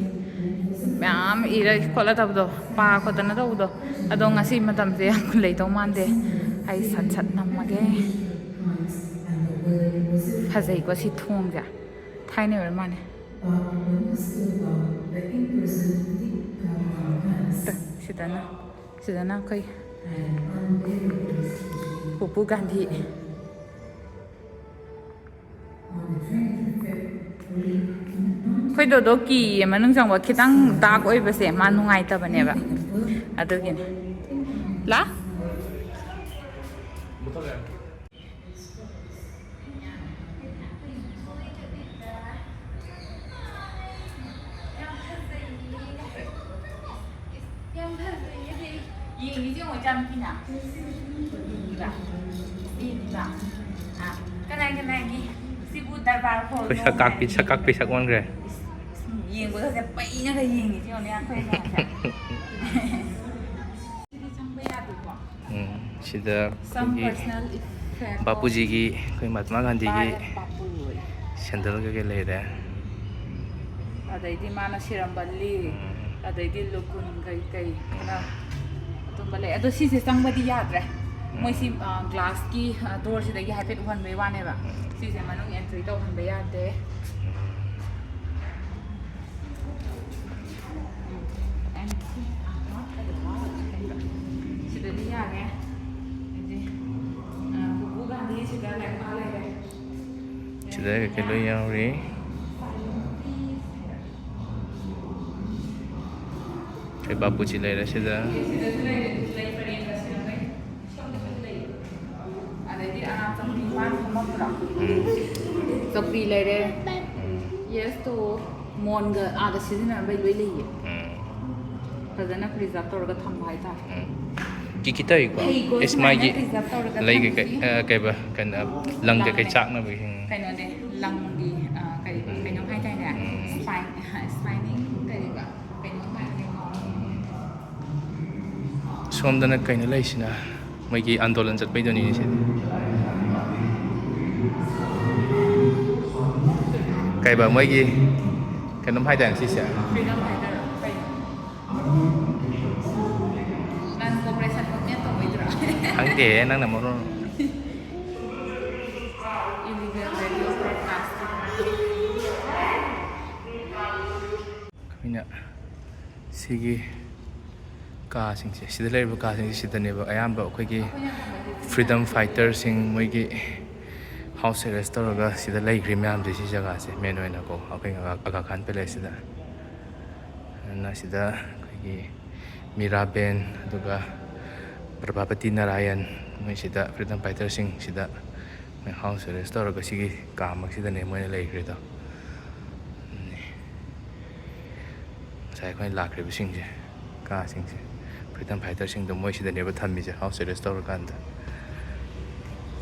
ꯃꯌꯥꯝ ꯏꯔ ꯈꯣꯠꯂ ꯇꯧꯕꯗꯣ, ꯄꯥ ꯈꯣꯠꯇꯅ ꯇꯧꯕꯗꯣ, ꯑꯗꯣ ꯉꯁꯤ ꯃꯇꯝꯁꯦ ꯌꯥꯝ ꯂꯩꯗꯧ ꯃꯥꯟꯗꯦ꯫ ꯑꯩ ꯁꯠ ꯁꯠ ꯅꯝꯃꯒꯦ꯫ ꯐꯖꯩꯀꯣ ꯁꯤ ꯊꯣꯡꯁꯦ, ꯊꯥꯏꯅ ꯑꯣꯏꯔ ꯃꯥꯜꯂꯦ꯫ ꯁꯤꯗꯅ, ꯁꯤꯗꯅ ꯑꯩꯈꯣꯏ ꯄꯨꯄꯨ ꯒꯥꯟꯙꯤ꯫ ꯑꯩꯈꯣꯏ ꯗꯣꯗꯣ ꯀꯤꯌꯦ ꯃꯅꯨꯡ ꯆꯪꯕ, ꯈꯤꯇꯪ dark ꯑꯣꯏꯕꯁꯦ ꯃꯥ ꯅꯨꯡꯉꯥꯏꯇꯕꯅꯦꯕ, ꯑꯗꯨꯒꯤꯅꯦ꯫ ꯂꯥ? ꯌꯦꯡꯉꯤꯁꯦ ꯌꯦꯡꯉꯣ ꯏꯆꯥꯅꯨꯄꯤꯅ꯫ ꯌꯦꯡꯉꯤꯕ? ꯌꯦꯡꯉꯤꯕ? ꯑꯥ, ꯀꯅꯥ ꯀꯅꯥꯒꯤ? ꯁꯤꯕꯨ ꯗꯔꯕꯥꯔ ꯍꯣꯜ ꯑꯩꯈꯣꯏ ꯁꯛ ꯀꯥꯛꯄꯤ, ꯁꯛ ꯀꯥꯛꯄꯤ ꯁꯛ ꯑꯣꯟꯈ꯭ꯔꯦ꯫ ꯌꯦꯡꯕꯒꯁꯦ ꯄꯩꯅꯒ ꯌꯦꯡꯉꯤꯁꯦ ꯌꯦꯡꯉꯣꯅꯦ ꯑꯩꯈꯣꯏ ꯑꯉꯥꯡꯁꯦ꯫ ꯁꯤꯗꯤ ꯆꯪꯕ ꯌꯥꯗꯦꯀꯣ? ꯎꯝ, ꯁꯤꯗ Some ꯑꯩꯈꯣꯏꯒꯤ personal effect of ꯕꯥꯄꯨꯖꯤꯒꯤ, ꯑꯩꯈꯣꯏ ꯃꯍꯥꯇꯃꯥ ꯒꯥꯟꯙꯤꯒꯤ ꯕꯥꯏ ꯕꯥꯄꯨ ꯑꯣꯏ꯫ Sandal ꯀꯩꯀꯩ ꯂꯩꯔꯦ꯫ ꯑꯗꯩꯗꯤ ꯃꯥꯅ ꯁꯤꯔꯝꯕ ꯂꯤꯛ꯫ ꯎꯝ꯫ ꯑꯗꯩꯗꯤ ꯂꯨꯀꯨꯟ ꯀꯩ ꯀꯩ ꯈꯔ ꯑꯗꯨꯝꯕ ꯂꯩ꯫ ꯑꯗꯣ ꯁꯤꯁꯦ ꯆꯪꯕꯗꯤ ꯌꯥꯗ꯭ꯔꯦ꯫ ꯃꯣꯏꯁꯤ ꯒ꯭ꯂꯥꯁꯀꯤ ꯗꯣꯔꯁꯤꯗꯒꯤ ꯍꯥꯏꯐꯦꯠ ꯎꯍꯟꯕꯩ ꯋꯥꯅꯦꯕ꯫ ꯁꯤꯁꯦ ꯃꯅꯨꯡ ꯑꯦꯟꯇ꯭ꯔꯤ ꯇꯧꯍꯟꯕ ꯌꯥꯗꯦ꯫ ꯁꯤꯗꯗꯤ ꯌꯥꯔꯦ꯫ ꯑꯗꯩ, ꯑ, ꯄꯨꯄꯨ ꯒꯥꯟꯙꯤ ꯁꯤꯗ ꯂꯥꯏꯔꯤꯛ ꯄꯥ ꯂꯩꯔꯦ꯫ ꯁꯤꯗ ꯀꯩꯀꯩ ꯂꯣꯏ ꯌꯥꯎꯔꯤ꯫ ꯑꯩꯈꯣꯏ ꯕꯥꯄꯨꯖꯤ ꯂꯩꯔꯦ ꯁꯤꯗ꯫ ꯁꯤꯗꯁꯨ ꯂꯩꯔꯦ, ꯂꯩ ꯄꯔꯦꯡꯒ ꯁꯤꯔꯝꯃꯦ꯫ ꯁꯣꯝꯗꯁꯨ ꯂꯩ꯫ ꯑꯗꯩꯗꯤ ꯑꯥ ꯆꯧꯀ꯭ꯔꯤ ꯃꯥꯅ ꯐꯝꯃꯛꯄꯗꯣ꯫ ꯎꯝ꯫ ꯆꯧꯀ꯭ꯔꯤ ꯂꯩꯔꯦ꯫ ꯎꯝ꯫ Yes to ꯃꯣꯟꯒ ꯑꯥꯗ ꯁꯤꯖꯤꯟꯅꯔꯝꯕꯩ ꯂꯣꯏ ꯂꯩꯌꯦ꯫ ꯎꯝ꯫ ꯐꯖꯅ preserve ꯇꯧꯔꯒ ꯊꯝꯕ ꯍꯥꯏꯇꯥꯔꯦ꯫ ꯎꯝ꯫ ꯀꯤꯀꯤ ꯇꯧꯏꯀꯣ꯫ ꯐꯩꯀꯣ, ꯑꯦꯁ, ꯁꯨꯃꯥꯏꯅ ꯃꯥꯒꯤ preserve ꯇꯧꯔꯒ ꯂꯩ ꯀꯩꯀꯩ, ꯊꯝꯕꯁꯤ꯫ ꯑ, ꯀꯩꯕ, ꯀꯩꯅꯣ, ꯂꯪ ꯀꯩꯀꯩ ꯂꯪꯅꯦ꯫ ꯆꯥꯛꯅꯕꯒꯤ, ꯎꯝ꯫ ꯀꯩꯅꯣꯅꯦ, ꯂꯪꯒꯤ, ꯑ, ꯀꯔꯤ, ꯎꯝ꯫ ꯀꯩꯅꯣꯝ ꯍꯥꯏꯇꯥꯏꯅꯦ? ꯎꯝ꯫ Spine-, spinning ꯀꯔꯤꯕ? ꯀꯩꯅꯣꯝ ꯍꯥꯏꯕꯅꯦ꯫ ꯁꯣꯝꯗꯅ ꯀꯩꯅꯣ ꯂꯩꯁꯤꯅ? ꯃꯣꯏꯒꯤ ꯑꯟꯗꯣꯂꯟ ꯆꯠꯄꯩꯗꯨꯅꯤꯅꯦ ꯁꯤꯗꯤ꯫ ꯀꯩꯕ ꯃꯣꯏꯒꯤ ꯀꯩꯅꯣꯝ ꯍꯥꯏꯗꯥꯏꯅꯦ ꯁꯤꯁꯦ? Freedom fighter ꯀꯩꯅꯣ? Non cooperation movement ꯇꯧꯕꯩꯗꯨꯔꯣ? ꯈꯪꯗꯦꯍꯦ, ꯅꯪꯅ ꯃꯔꯣꯟ ꯑꯃ꯫ Illegal radio broadcasting꯫ ꯑꯩꯈꯣꯏꯅ ꯁꯤꯒꯤ ꯀꯥꯁꯤꯡꯁꯦ, ꯁꯤꯗ ꯂꯩꯔꯤꯕ ꯀꯥꯁꯤꯡꯁꯦ ꯁꯤꯗꯅꯦꯕ ꯑꯌꯥꯝꯕ ꯑꯩꯈꯣꯏꯒꯤ freedom fighterꯁꯤꯡ ꯃꯣꯏꯒꯤ house arrest ꯇꯧꯔꯒ ꯁꯤꯗ ꯂꯩꯈ꯭ꯔꯤ ꯃꯌꯥꯝꯁꯦ, ꯁꯤ ꯖꯒꯥꯁꯦ main ꯑꯣꯏꯅꯀꯣ, ꯑꯩꯈꯣꯏ ꯑꯒꯥ-, ꯑꯒꯥ ꯈꯥꯟ palaceꯁꯤꯗ꯫ ꯑꯗꯨꯅ ꯁꯤꯗ ꯑꯩꯈꯣꯏꯒꯤ ꯃꯤꯔꯥꯕꯦꯟ, ꯑꯗꯨꯒ ꯄ꯭ꯔꯚꯥꯄꯇꯤ ꯅꯥꯔꯥꯌꯟ, ꯃꯣꯏ ꯁꯤꯗ freedom fighterꯁꯤꯡ ꯁꯤꯗ ꯃꯣꯏ house arrest ꯇꯧꯔꯒ ꯁꯤꯒꯤ ꯀꯥ ꯃꯛꯁꯤꯗꯅꯦ ꯃꯣꯏꯅ ꯂꯩꯈ꯭ꯔꯤꯗꯣ꯫ ꯎꯝ꯫ ꯉꯁꯥꯏ ꯑꯩꯈꯣꯏꯅ ꯂꯥꯛꯈ꯭ꯔꯤꯕꯁꯤꯡꯁꯦ, ꯀꯥꯁꯤꯡꯁꯦ, freedom fighterꯁꯤꯡꯗꯣ ꯃꯣꯏ ꯁꯤꯗꯅꯦꯕ ꯊꯝꯃꯤꯁꯦ, house arrest ꯇꯧꯔꯀꯥꯟꯗ꯫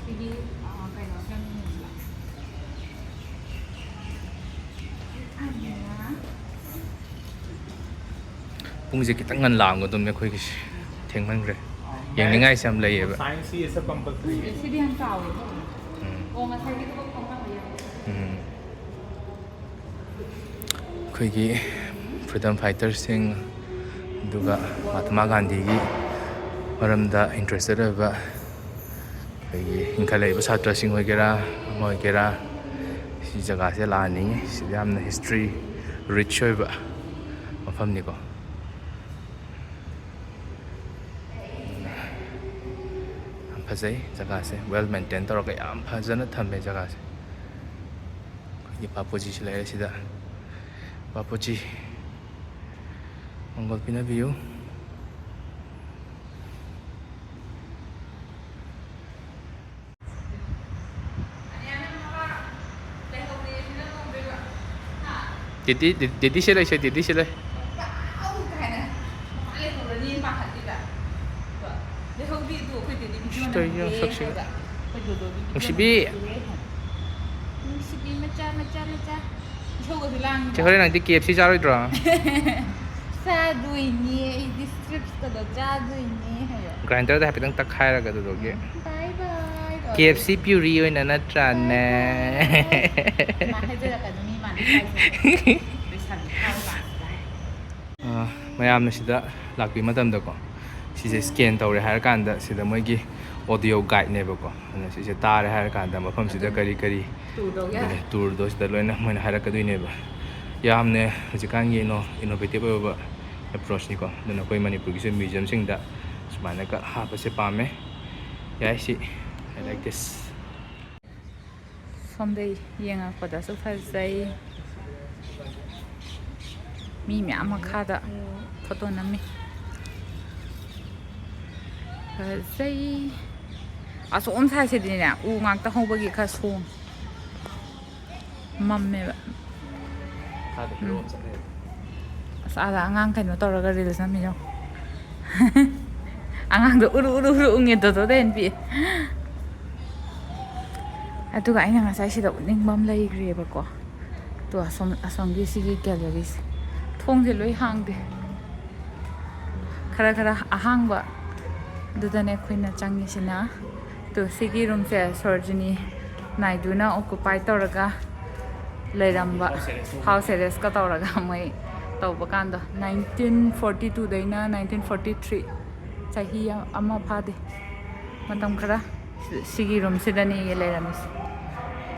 ꯁꯤꯒꯤ, ꯑ, ꯀꯩꯅꯣꯁꯦ ꯌꯥꯝ ꯌꯦꯡꯅꯤꯡꯕ꯫ ꯄꯨꯡꯁꯦ ꯈꯤꯇꯪ ꯉꯟꯅ ꯂꯥꯛꯑꯝꯒꯗꯕꯅꯦ ꯑꯩꯈꯣꯏꯒꯤꯁꯦ, ꯊꯦꯡꯃꯟꯈ꯭ꯔꯦ꯫ ꯌꯦꯡꯅꯤꯡꯉꯥꯏꯁꯦ ꯌꯥꯝ ꯂꯩꯌꯦꯕ꯫ Science is a compulsory꯫ ꯁꯤꯗꯤ ꯌꯥꯝ ꯆꯥꯎꯋꯦ꯫ ꯎꯝ꯫ ꯑꯣ, ꯉꯁꯥꯏꯒꯤꯗꯨꯒ ꯐꯝꯐꯝꯗꯤ ꯌꯥꯝ ꯎꯝ꯫ ꯑꯩꯈꯣꯏꯒꯤ ꯐ꯭ꯔꯤꯗꯝ ꯐꯥꯏꯇꯔꯁꯤꯡ, ꯑꯗꯨꯒ ꯃꯍꯥꯇꯃꯥ ꯒꯥꯟꯙꯤꯒꯤ ꯃꯔꯝꯗ ꯏꯟꯇꯔꯦꯁꯇꯦꯠ ꯑꯣꯏꯕ ꯑꯩꯈꯣꯏꯒꯤ ꯏꯟꯈꯠꯂꯛꯏꯕ ꯁꯥꯇ꯭ꯔꯁꯤꯡ ꯑꯣꯏꯒꯦꯔꯥ, ꯑꯃ ꯑꯣꯏꯒꯦꯔꯥ, ꯁꯤ ꯖꯒꯥꯁꯦ ꯂꯥꯛꯍꯟꯅꯤꯡꯉꯤ꯫ ꯁꯤꯗ ꯌꯥꯝꯅ ꯍꯤꯁꯇ꯭ꯔꯤ ꯔꯤꯆ ꯑꯣꯏꯕ ꯃꯐꯝꯅꯤꯀꯣ꯫ ꯌꯥꯝ ꯐꯖꯩ ꯖꯒꯥꯁꯦ, ꯋꯦꯜ ꯃꯦꯟꯇꯦꯟ ꯇꯧꯔꯒ ꯌꯥꯝ ꯐꯖꯅ ꯊꯝꯃꯦ ꯖꯒꯥꯁꯦ꯫ ꯑꯩꯈꯣꯏꯒꯤ ꯕꯥꯄꯨꯖꯤꯁꯨ ꯂꯩꯔꯦ ꯁꯤꯗ꯫ ꯕꯥꯄꯨꯖꯤ, ꯃꯪꯒꯣꯜ ꯄꯤꯅꯕꯤꯌꯨ꯫ ꯇꯤꯇꯤ, ꯇꯤꯇꯤ ꯁꯤ ꯂꯩꯁꯦ, ꯇꯤꯇꯤ ꯁꯤ ꯂꯩ꯫ ꯀꯩꯅꯣ ꯁꯛꯁꯤꯒ? ꯅꯨꯡꯁꯤꯕꯤ꯫ ꯅꯨꯡꯁꯤꯕꯤ ꯃꯆꯥ, ꯃꯆꯥ, ꯃꯆꯥ꯫ ꯏꯁꯧꯒꯁꯦ ꯂꯥꯡꯉꯤꯕ꯫ ꯆꯦ ꯍꯣꯔꯦꯟ ꯅꯪꯗꯤ ꯀꯦ ꯑꯦꯐ ꯁꯤ ꯆꯥꯔꯣꯏꯗ꯭ꯔꯣ? ꯆꯥꯗꯣꯏꯅꯦ, ꯑꯩꯗꯤ strips ꯀꯗꯣ ꯆꯥꯗꯣꯏꯅꯦ ꯍꯥꯏꯌꯣ꯫ ꯒ꯭ꯔꯥꯏꯟꯗꯔꯗ ꯍꯥꯏꯐꯦꯠꯇꯪ ꯇꯛꯈꯥꯏꯔꯒ ꯑꯗꯨꯗꯨꯒꯤ꯫ ꯕꯥꯏ ꯕꯥꯏ꯫ ꯀꯦ ꯑꯦꯐ ꯁꯤ ꯄ꯭ꯌꯨꯔꯤ ꯑꯣꯏꯅ ꯅꯠꯇ꯭ꯔꯥꯅꯦ? ꯃꯥ ꯍꯥꯏꯖꯔꯛꯀꯅꯨ, ꯃꯤ ꯃꯥꯟꯕꯤ ꯇꯥꯏꯞꯇ꯫ ꯂꯩꯁꯥꯕꯤ ꯐꯥꯕ ꯃꯥꯟꯕ ꯇꯥꯏ꯫ ꯑ, ꯃꯌꯥꯝꯅ ꯁꯤꯗ ꯂꯥꯛꯄꯤ ꯃꯇꯝꯗꯀꯣ, ꯁꯤꯁꯦ ꯁ꯭ꯀꯦꯟ ꯇꯧꯔꯦ ꯍꯥꯏꯔꯀꯥꯟꯗ ꯁꯤꯗ ꯃꯣꯏꯒꯤ ꯑꯣꯗꯤꯑꯣ ꯒꯥꯏꯗꯅꯦꯕꯀꯣ꯫ ꯑꯗꯨꯅ ꯁꯤꯁꯦ ꯇꯥꯔꯦ ꯍꯥꯏꯔꯀꯥꯟꯗ ꯃꯐꯝꯁꯤꯗ ꯀꯔꯤ ꯀꯔꯤ ꯇꯨꯔꯗꯣ ꯁꯤꯗ ꯂꯣꯏꯅ ꯃꯣꯏꯅ ꯍꯥꯏꯔꯛꯀꯗꯣꯏꯅꯦꯕ꯫ ꯌꯥꯝꯅ ꯍꯧꯖꯤꯛꯀꯥꯟꯒꯤ ꯏꯅꯣ ꯏꯅꯣꯚꯦꯇꯤꯞ ꯑꯣꯏꯕ ꯑꯦꯄ꯭ꯔꯣꯆꯅꯤꯀꯣ꯫ ꯑꯗꯨꯅ ꯑꯩꯈꯣꯏ ꯃꯅꯤꯄꯨꯔꯒꯤꯁꯨ ꯃ꯭ꯌꯨꯖꯤꯌꯝꯁꯤꯡꯗ ꯁꯨꯃꯥꯏꯅꯒ ꯍꯥꯞꯄꯁꯦ ꯄꯥꯝꯃꯦ꯫ ꯌꯥꯏ ꯁꯤ꯫ I like this꯫ ꯁꯣꯝꯗꯩ ꯌꯦꯡꯉꯛꯄꯗꯁꯨ ꯐꯖꯩ꯫ ꯃꯤ ꯃꯌꯥꯝ ꯃꯈꯥꯗ ꯐꯣꯇꯣ ꯅꯝꯃꯤ꯫ ꯐꯖꯩ꯫ ꯑꯁꯣꯝ ꯁꯥꯏꯠꯁꯤꯗꯤꯅꯦ, ꯎ ꯉꯥꯛꯇ ꯍꯧꯕꯒꯤ ꯈꯔ ꯁꯣꯡ ꯃꯝꯃꯦꯕ꯫ ꯎꯝ꯫ ꯑꯁ, ꯑꯥꯗ ꯑꯉꯥꯡ ꯀꯩꯅꯣ ꯇꯧꯔꯒ ꯔꯤꯜꯁ ꯅꯝꯃꯤꯅꯣ꯫ ꯑꯉꯥꯡꯗꯣ ꯎꯔꯨ ꯎꯔꯨ ꯎꯔꯨ ꯎꯪꯉꯦ, ꯗꯣꯗꯣꯗ ꯍꯦꯟ ꯄꯤꯛꯑꯦ꯫ ꯑꯗꯨꯒ ꯑꯩꯅ ꯉꯁꯥꯏ ꯁꯤꯗ ꯎꯠꯅꯤꯡꯕ ꯑꯃ ꯂꯩꯈ꯭ꯔꯦꯕꯀꯣ꯫ ꯇꯣ, ꯑꯁꯣꯝ, ꯑꯁꯣꯝꯒꯤ ꯁꯤꯒꯤ ꯒꯦꯂꯔꯤꯁꯦ ꯊꯣꯡꯁꯦ ꯂꯣꯏ ꯍꯥꯡꯗꯦ꯫ ꯈꯔ ꯈꯔ ꯑꯍꯥꯡꯕ ꯑꯗꯨꯗꯅꯦ ꯑꯩꯈꯣꯏꯅ ꯆꯪꯉꯤꯁꯤꯅ꯫ ꯇꯣ, ꯁꯤꯒꯤ ꯔꯨꯝꯁꯦ ꯁꯣꯔꯣꯖꯤꯅꯤ ꯅꯥꯏꯗꯨꯅ ꯑꯣꯀꯨꯄꯥꯏ ꯇꯧꯔꯒ ꯂꯩꯔꯝꯕ, ꯍꯥꯎꯁ ꯑꯦꯔꯦꯁ ꯇꯧꯕ꯫ ꯍꯥꯎꯁ ꯑꯦꯔꯦꯁꯀ ꯇꯧꯔꯒ ꯃꯣꯏ ꯇꯧꯕ ꯀꯥꯟꯗ ꯅꯥꯏꯟꯇꯤꯟ ꯐꯣꯔꯇꯤ ꯇꯨꯗꯩꯅ ꯅꯥꯏꯟꯇꯤꯟ ꯐꯣꯔꯇꯤ ꯊ꯭ꯔꯤ, ꯆꯍꯤ ꯑꯃ ꯐꯥꯗꯦ, ꯃꯇꯝ ꯈꯔ ꯁꯤꯒꯤ ꯔꯨꯝꯁꯤꯗꯅꯤ ꯂꯩꯔꯝꯃꯤꯁꯦ꯫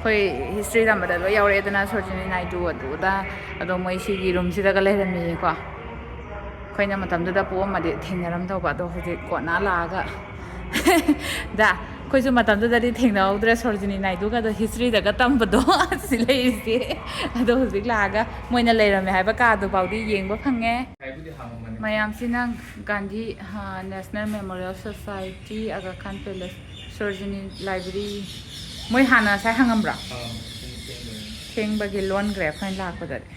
ꯑꯩꯈꯣꯏ ꯍꯤꯁꯇ꯭ꯔꯤ ꯇꯝꯕꯗ ꯂꯣꯏ ꯌꯥꯎꯔꯛꯑꯦꯗꯅ, ꯁꯣꯔꯣꯖꯤꯅꯤ ꯅꯥꯏꯗꯨ ꯑꯗꯨꯗ꯫ ꯑꯗꯣ ꯃꯣꯏ ꯁꯤꯒꯤ ꯔꯨꯝꯁꯤꯗꯒ ꯂꯩꯔꯝꯃꯤꯀꯣ꯫ ꯑꯩꯈꯣꯏꯅ ꯃꯇꯝꯗꯨꯗ ꯄꯣꯛꯑꯝꯃꯗꯤ ꯊꯦꯡꯅꯔꯝꯗꯧꯕ, ꯑꯗꯣ ꯍꯧꯖꯤꯛ ꯀꯣꯟꯅ ꯂꯥꯛꯑꯒ ꯗ ꯑꯩꯈꯣꯏꯁꯨ ꯃꯇꯝꯗꯨꯗꯗꯤ ꯊꯦꯡꯅꯍꯧꯗ꯭ꯔꯦ ꯁꯣꯔꯣꯖꯤꯅꯤ ꯅꯥꯏꯗꯨꯒꯗꯣ, ꯍꯤꯁꯇ꯭ꯔꯤꯗꯒ ꯇꯝꯕꯗꯣ꯫ ꯑꯁꯤ ꯂꯩꯔꯤꯁꯦ꯫ ꯑꯗꯣ ꯍꯧꯖꯤꯛ ꯂꯥꯛꯑꯒ ꯃꯣꯏꯅ ꯂꯩꯔꯝꯃꯦ ꯍꯥꯏꯕ ꯀꯥꯗꯨꯐꯥꯎꯗꯤ ꯌꯦꯡꯕ ꯐꯪꯉꯦ꯫ ꯃꯌꯥꯝꯁꯤꯅ ꯒꯥꯟꯙꯤ, ꯑ, ꯅꯦꯁꯅꯦꯜ ꯃꯦꯃꯣꯔꯤꯌꯦꯜ ꯁꯣꯁꯥꯏꯇꯤ, ꯑꯒꯥ ꯈꯥꯟ ꯄꯦꯂꯦꯁ, ꯁꯣꯔꯣꯖꯤꯅꯤ ꯂꯥꯏꯕ꯭ꯔꯦꯔꯤ꯫ ꯃꯣꯏ ꯍꯥꯟꯅ ꯉꯁꯥꯏ ꯍꯪꯉꯝꯕ꯭ꯔꯣ? ꯊꯦꯡꯕꯒꯤ ꯂꯣꯟꯈ꯭ꯔꯦ ꯑꯩꯈꯣꯏꯅ ꯂꯥꯛꯄꯗꯗꯤ꯫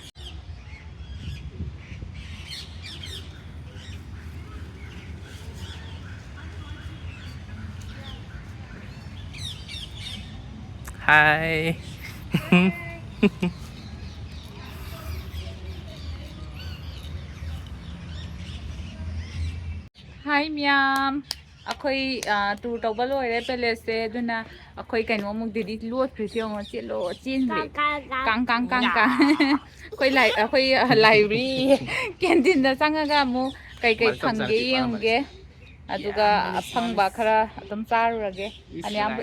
ꯍꯥꯏ꯫ ꯍꯥꯏ ꯃꯌꯥꯝ, ꯑꯩꯈꯣꯏ, ꯑ, ꯇꯨꯔ ꯇꯧꯕ ꯂꯣꯏꯔꯦ ꯄꯦꯂꯦꯁꯁꯦ, ꯑꯗꯨꯅ ꯑꯩꯈꯣꯏ ꯀꯩꯅꯣꯃꯨꯛ ꯗꯦꯗꯤ ꯂꯣꯠꯈ꯭ꯔꯤꯁꯦ ꯌꯦꯡꯉꯣ, ꯆꯦꯜꯂꯣ, ꯆꯦꯟꯈ꯭ꯔꯦ꯫ ꯀꯥꯡ, ꯀꯥꯡ, ꯀꯥꯡ, ꯀꯥꯡ, ꯀꯥꯡ꯫ ꯑꯩꯈꯣꯏ ꯂꯥꯏ-, ꯑꯩꯈꯣꯏ, ꯑ, ꯂꯥꯏꯕ꯭ꯔꯦꯔꯤ ꯀꯦꯟꯇꯤꯟꯗ ꯆꯪꯉꯒ ꯑꯃꯨꯛ ꯀꯩꯀꯩ ꯐꯪꯒꯦ ꯌꯦꯡꯉꯨꯒꯦ꯫ ꯑꯗꯨꯒ ꯑꯐꯪꯕ ꯈꯔ ꯑꯗꯨꯝ ꯆꯥꯔꯨꯔꯒꯦ꯫ ꯑꯅꯤꯌꯥꯝꯕ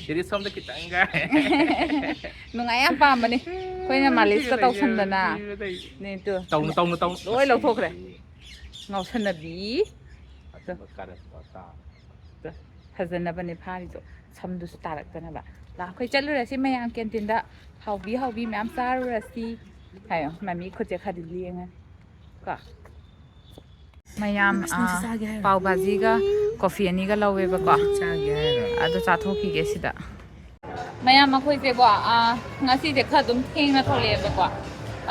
ꯁꯤꯗꯤ ꯁꯣꯝꯗ ꯈꯤꯇꯪꯒ꯫ ꯅꯨꯡꯉꯥꯏ ꯌꯥꯝ ꯄꯥꯝꯕꯅꯦ꯫ ꯑꯩꯈꯣꯏꯅ ꯃꯥꯂꯤꯁꯀ ꯇꯧꯁꯟꯗꯅ꯫ ꯅꯦ ꯇꯨ꯫ ꯇꯧꯅꯨ, ꯇꯧꯅꯨ, ꯇꯧꯅꯨ꯫ ꯂꯣꯏ ꯂꯧꯊꯣꯛꯈ꯭ꯔꯦ꯫ ꯉꯥꯎꯁꯟꯅꯕꯤ꯫ ꯐꯖꯅꯕꯅꯦ ꯐꯥꯔꯤꯗꯣ꯫ ꯁꯝꯗꯨꯁꯨ ꯇꯥꯔꯛꯇꯅꯕ꯫ ꯂꯥꯛ, ꯑꯩꯈꯣꯏ ꯆꯠꯂꯨꯔꯁꯤ ꯃꯌꯥꯝ ꯀꯦꯟꯇꯤꯟꯗ꯫ ꯍꯥꯎꯕꯤ ꯍꯥꯎꯕꯤ ꯃꯌꯥꯝ ꯆꯥꯔꯨꯔꯁꯤ꯫ ꯍꯥꯏꯌꯣ, ꯃꯃꯤ ꯈꯨꯠꯁꯦ ꯈꯔꯗꯤ ꯂꯦꯡꯉꯅꯤ꯫ ꯀꯣ꯫ ꯃꯌꯥꯝ, ꯑꯁ, ꯅꯪꯁꯨ ꯑꯥ, ꯆꯥꯒꯦ ꯍꯥꯏꯔꯣ? ꯄꯥꯎ ꯚꯥꯖꯤꯒ ꯀꯣꯐꯤ ꯑꯅꯤꯒ ꯂꯧꯋꯦꯕꯀꯣ꯫ ꯅꯪꯁꯨ ꯆꯥꯒꯦ ꯍꯥꯏꯔꯣ? ꯑꯗꯣ ꯆꯥꯊꯣꯛꯈꯤꯒꯦ ꯁꯤꯗ꯫ ꯃꯌꯥꯝ, ꯑꯩꯈꯣꯏꯁꯦꯀꯣ, ꯑꯥ, ꯉꯁꯤꯁꯦ ꯈꯔ ꯑꯗꯨꯝ ꯊꯦꯡꯅ ꯊꯣꯛꯂꯛꯑꯦꯕꯀꯣ꯫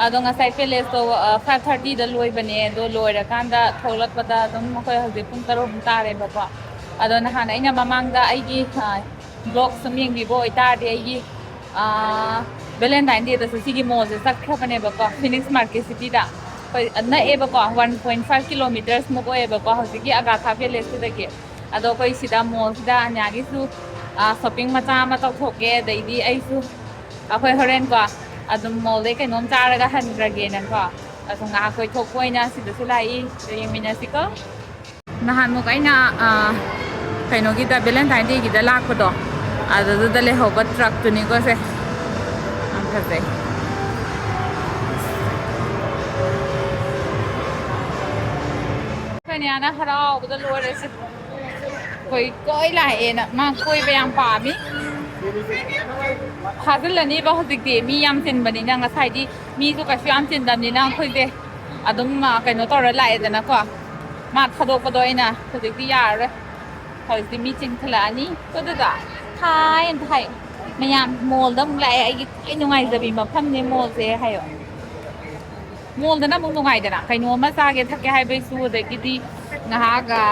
ꯑꯗꯣ ꯉꯁꯥꯏ ꯄꯦꯂꯦꯁꯇꯣ, ꯑꯥ, ꯐꯥꯏꯚ ꯊꯥꯔꯇꯤꯗ ꯂꯣꯏꯕꯅꯦ꯫ ꯑꯗꯣ ꯂꯣꯏꯔꯀꯥꯟꯗ ꯊꯣꯛꯂꯛꯄꯗ ꯑꯗꯨꯝ ꯑꯩꯈꯣꯏ ꯍꯧꯖꯤꯛ ꯄꯨꯡ ꯇꯔꯨꯛꯃꯨꯛ ꯇꯥꯔꯦꯕꯀꯣ꯫ ꯑꯗꯣ ꯅꯍꯥꯟ ꯑꯩꯅ ꯃꯃꯥꯡꯗ ꯑꯩꯒꯤ, ꯑꯥ, ꯕ꯭ꯂꯣꯒ ꯁꯨꯝ ꯌꯦꯡꯕꯤꯕ ꯑꯣꯏꯇꯥꯔꯗꯤ ꯑꯩꯒꯤ, ꯑꯥ, ꯚꯦꯂꯦꯟꯇꯥꯏꯟ ꯗꯦꯗꯁꯨ ꯁꯤꯒꯤ ꯃꯣꯜꯁꯦ ꯆꯠꯈ꯭ꯔꯕꯅꯦꯕꯀꯣ, ꯐꯤꯅꯤꯛꯁ ꯃꯥꯔꯀꯦꯠ ꯁꯤꯇꯤꯗ꯫ ꯑꯩꯈꯣꯏ ꯅꯛꯑꯦꯕꯀꯣ, ꯋꯥꯟ ꯄꯣꯏꯟ ꯐꯥꯏꯚ ꯀꯤꯂꯣꯃꯤꯇꯔꯁ ꯃꯨꯛ ꯑꯣꯏꯌꯦꯕꯀꯣ, ꯍꯧꯖꯤꯛꯀꯤ ꯑꯒꯥꯊꯥ ꯄꯦꯂꯦꯁꯇꯨꯗꯒꯤ꯫ ꯑꯗꯣ ꯑꯩꯈꯣꯏ ꯁꯤꯗ ꯃꯣꯜꯁꯤꯗ ꯑꯅ꯭ꯌꯥꯒꯤꯁꯨ, ꯑꯥ, ꯁꯣꯞꯄꯤꯡ ꯃꯆꯥ ꯑꯃ ꯇꯧꯊꯣꯛꯀꯦ, ꯑꯗꯩꯗꯤ ꯑꯩꯁꯨ, ꯑꯩꯈꯣꯏ ꯍꯣꯔꯦꯟꯀꯣ, ꯑꯗꯨꯝ ꯃꯣꯜꯗꯩ ꯀꯩꯅꯣꯝ ꯆꯥꯔꯒ ꯍꯟꯈ꯭ꯔꯒꯦꯅꯀꯣ꯫ ꯑꯗꯨꯝ ꯉꯥꯏꯍꯥꯛ ꯀꯣꯏꯊꯣꯛꯄ ꯑꯣꯏꯅ ꯁꯤꯗꯁꯨ ꯂꯥꯛꯏ꯫ ꯑꯗꯨ ꯌꯦꯡꯃꯤꯟꯅꯁꯤꯀꯣ꯫ ꯅꯍꯥꯟꯃꯨꯛ ꯑꯩꯅ, ꯑ, ꯀꯩꯅꯣꯒꯤꯗ, Valentine Day ꯒꯤꯗ ꯂꯥꯛꯄꯗꯣ, ꯑꯗꯨꯗꯨꯗ ꯂꯩꯍꯧꯕ truck ꯇꯨꯅꯤꯀꯣ ꯁꯦ꯫ ꯌꯥꯝ ꯐꯖꯩ꯫ ꯁꯣꯅꯤꯌꯥꯅ ꯍꯔꯥꯎꯕꯗ ꯂꯣꯏꯔꯦ ꯁꯦ꯫ ꯑꯩꯈꯣꯏ ꯀꯣꯏ ꯂꯥꯛꯑꯦꯅ꯫ ꯃꯥ ꯀꯣꯏꯕ ꯌꯥꯝ ꯄꯥꯝꯃꯤ꯫ ꯊꯥꯖꯤꯜꯂꯅꯤꯕ ꯍꯧꯖꯤꯛꯇꯤ꯫ ꯃꯤ ꯌꯥꯝ ꯆꯤꯟꯕꯅꯤꯅ, ꯉꯁꯥꯏꯗꯤ ꯃꯤꯁꯨ ꯀꯩꯁꯨ ꯌꯥꯝ ꯆꯤꯟꯗꯕꯅꯤꯅ ꯑꯩꯈꯣꯏꯁꯦ ꯑꯗꯨꯝ, ꯑ, ꯀꯩꯅꯣ ꯇꯧꯔ ꯂꯥꯛꯑꯦꯗꯅꯀꯣ꯫ ꯃꯥ ꯊꯥꯗꯣꯛꯄꯗꯣ ꯑꯩꯅ ꯍꯧꯖꯤꯛꯇꯤ ꯌꯥꯔꯔꯣꯏ꯫ ꯍꯧꯖꯤꯛꯇꯤ ꯃꯤ ꯆꯤꯟꯈꯠꯂꯛꯑꯅꯤ꯫ ꯀꯣ ꯑꯗꯨꯗ ꯊꯥꯏ ꯑꯝꯇ ꯍꯥꯏ꯫ ꯃꯌꯥꯝ ꯃꯣꯜꯗ ꯑꯃꯨꯛ ꯂꯥꯛꯑꯦ꯫ ꯑꯩꯒꯤ ꯈ꯭ꯋꯥꯏ ꯅꯨꯡꯉꯥꯏꯖꯕꯤ ꯃꯐꯝꯅꯦ ꯃꯣꯜꯁꯦ ꯍꯥꯏꯌꯣ꯫ ꯃꯣꯜꯗꯅ ꯑꯃꯨꯛ ꯅꯨꯡꯉꯥꯏꯗꯅ, ꯀꯩꯅꯣꯝꯃ ꯆꯥꯒꯦ ꯊꯛꯀꯦ ꯍꯥꯏꯕꯩꯁꯨ, ꯑꯗꯒꯤꯗꯤ ꯉꯥꯏꯍꯥꯛ, ꯑ,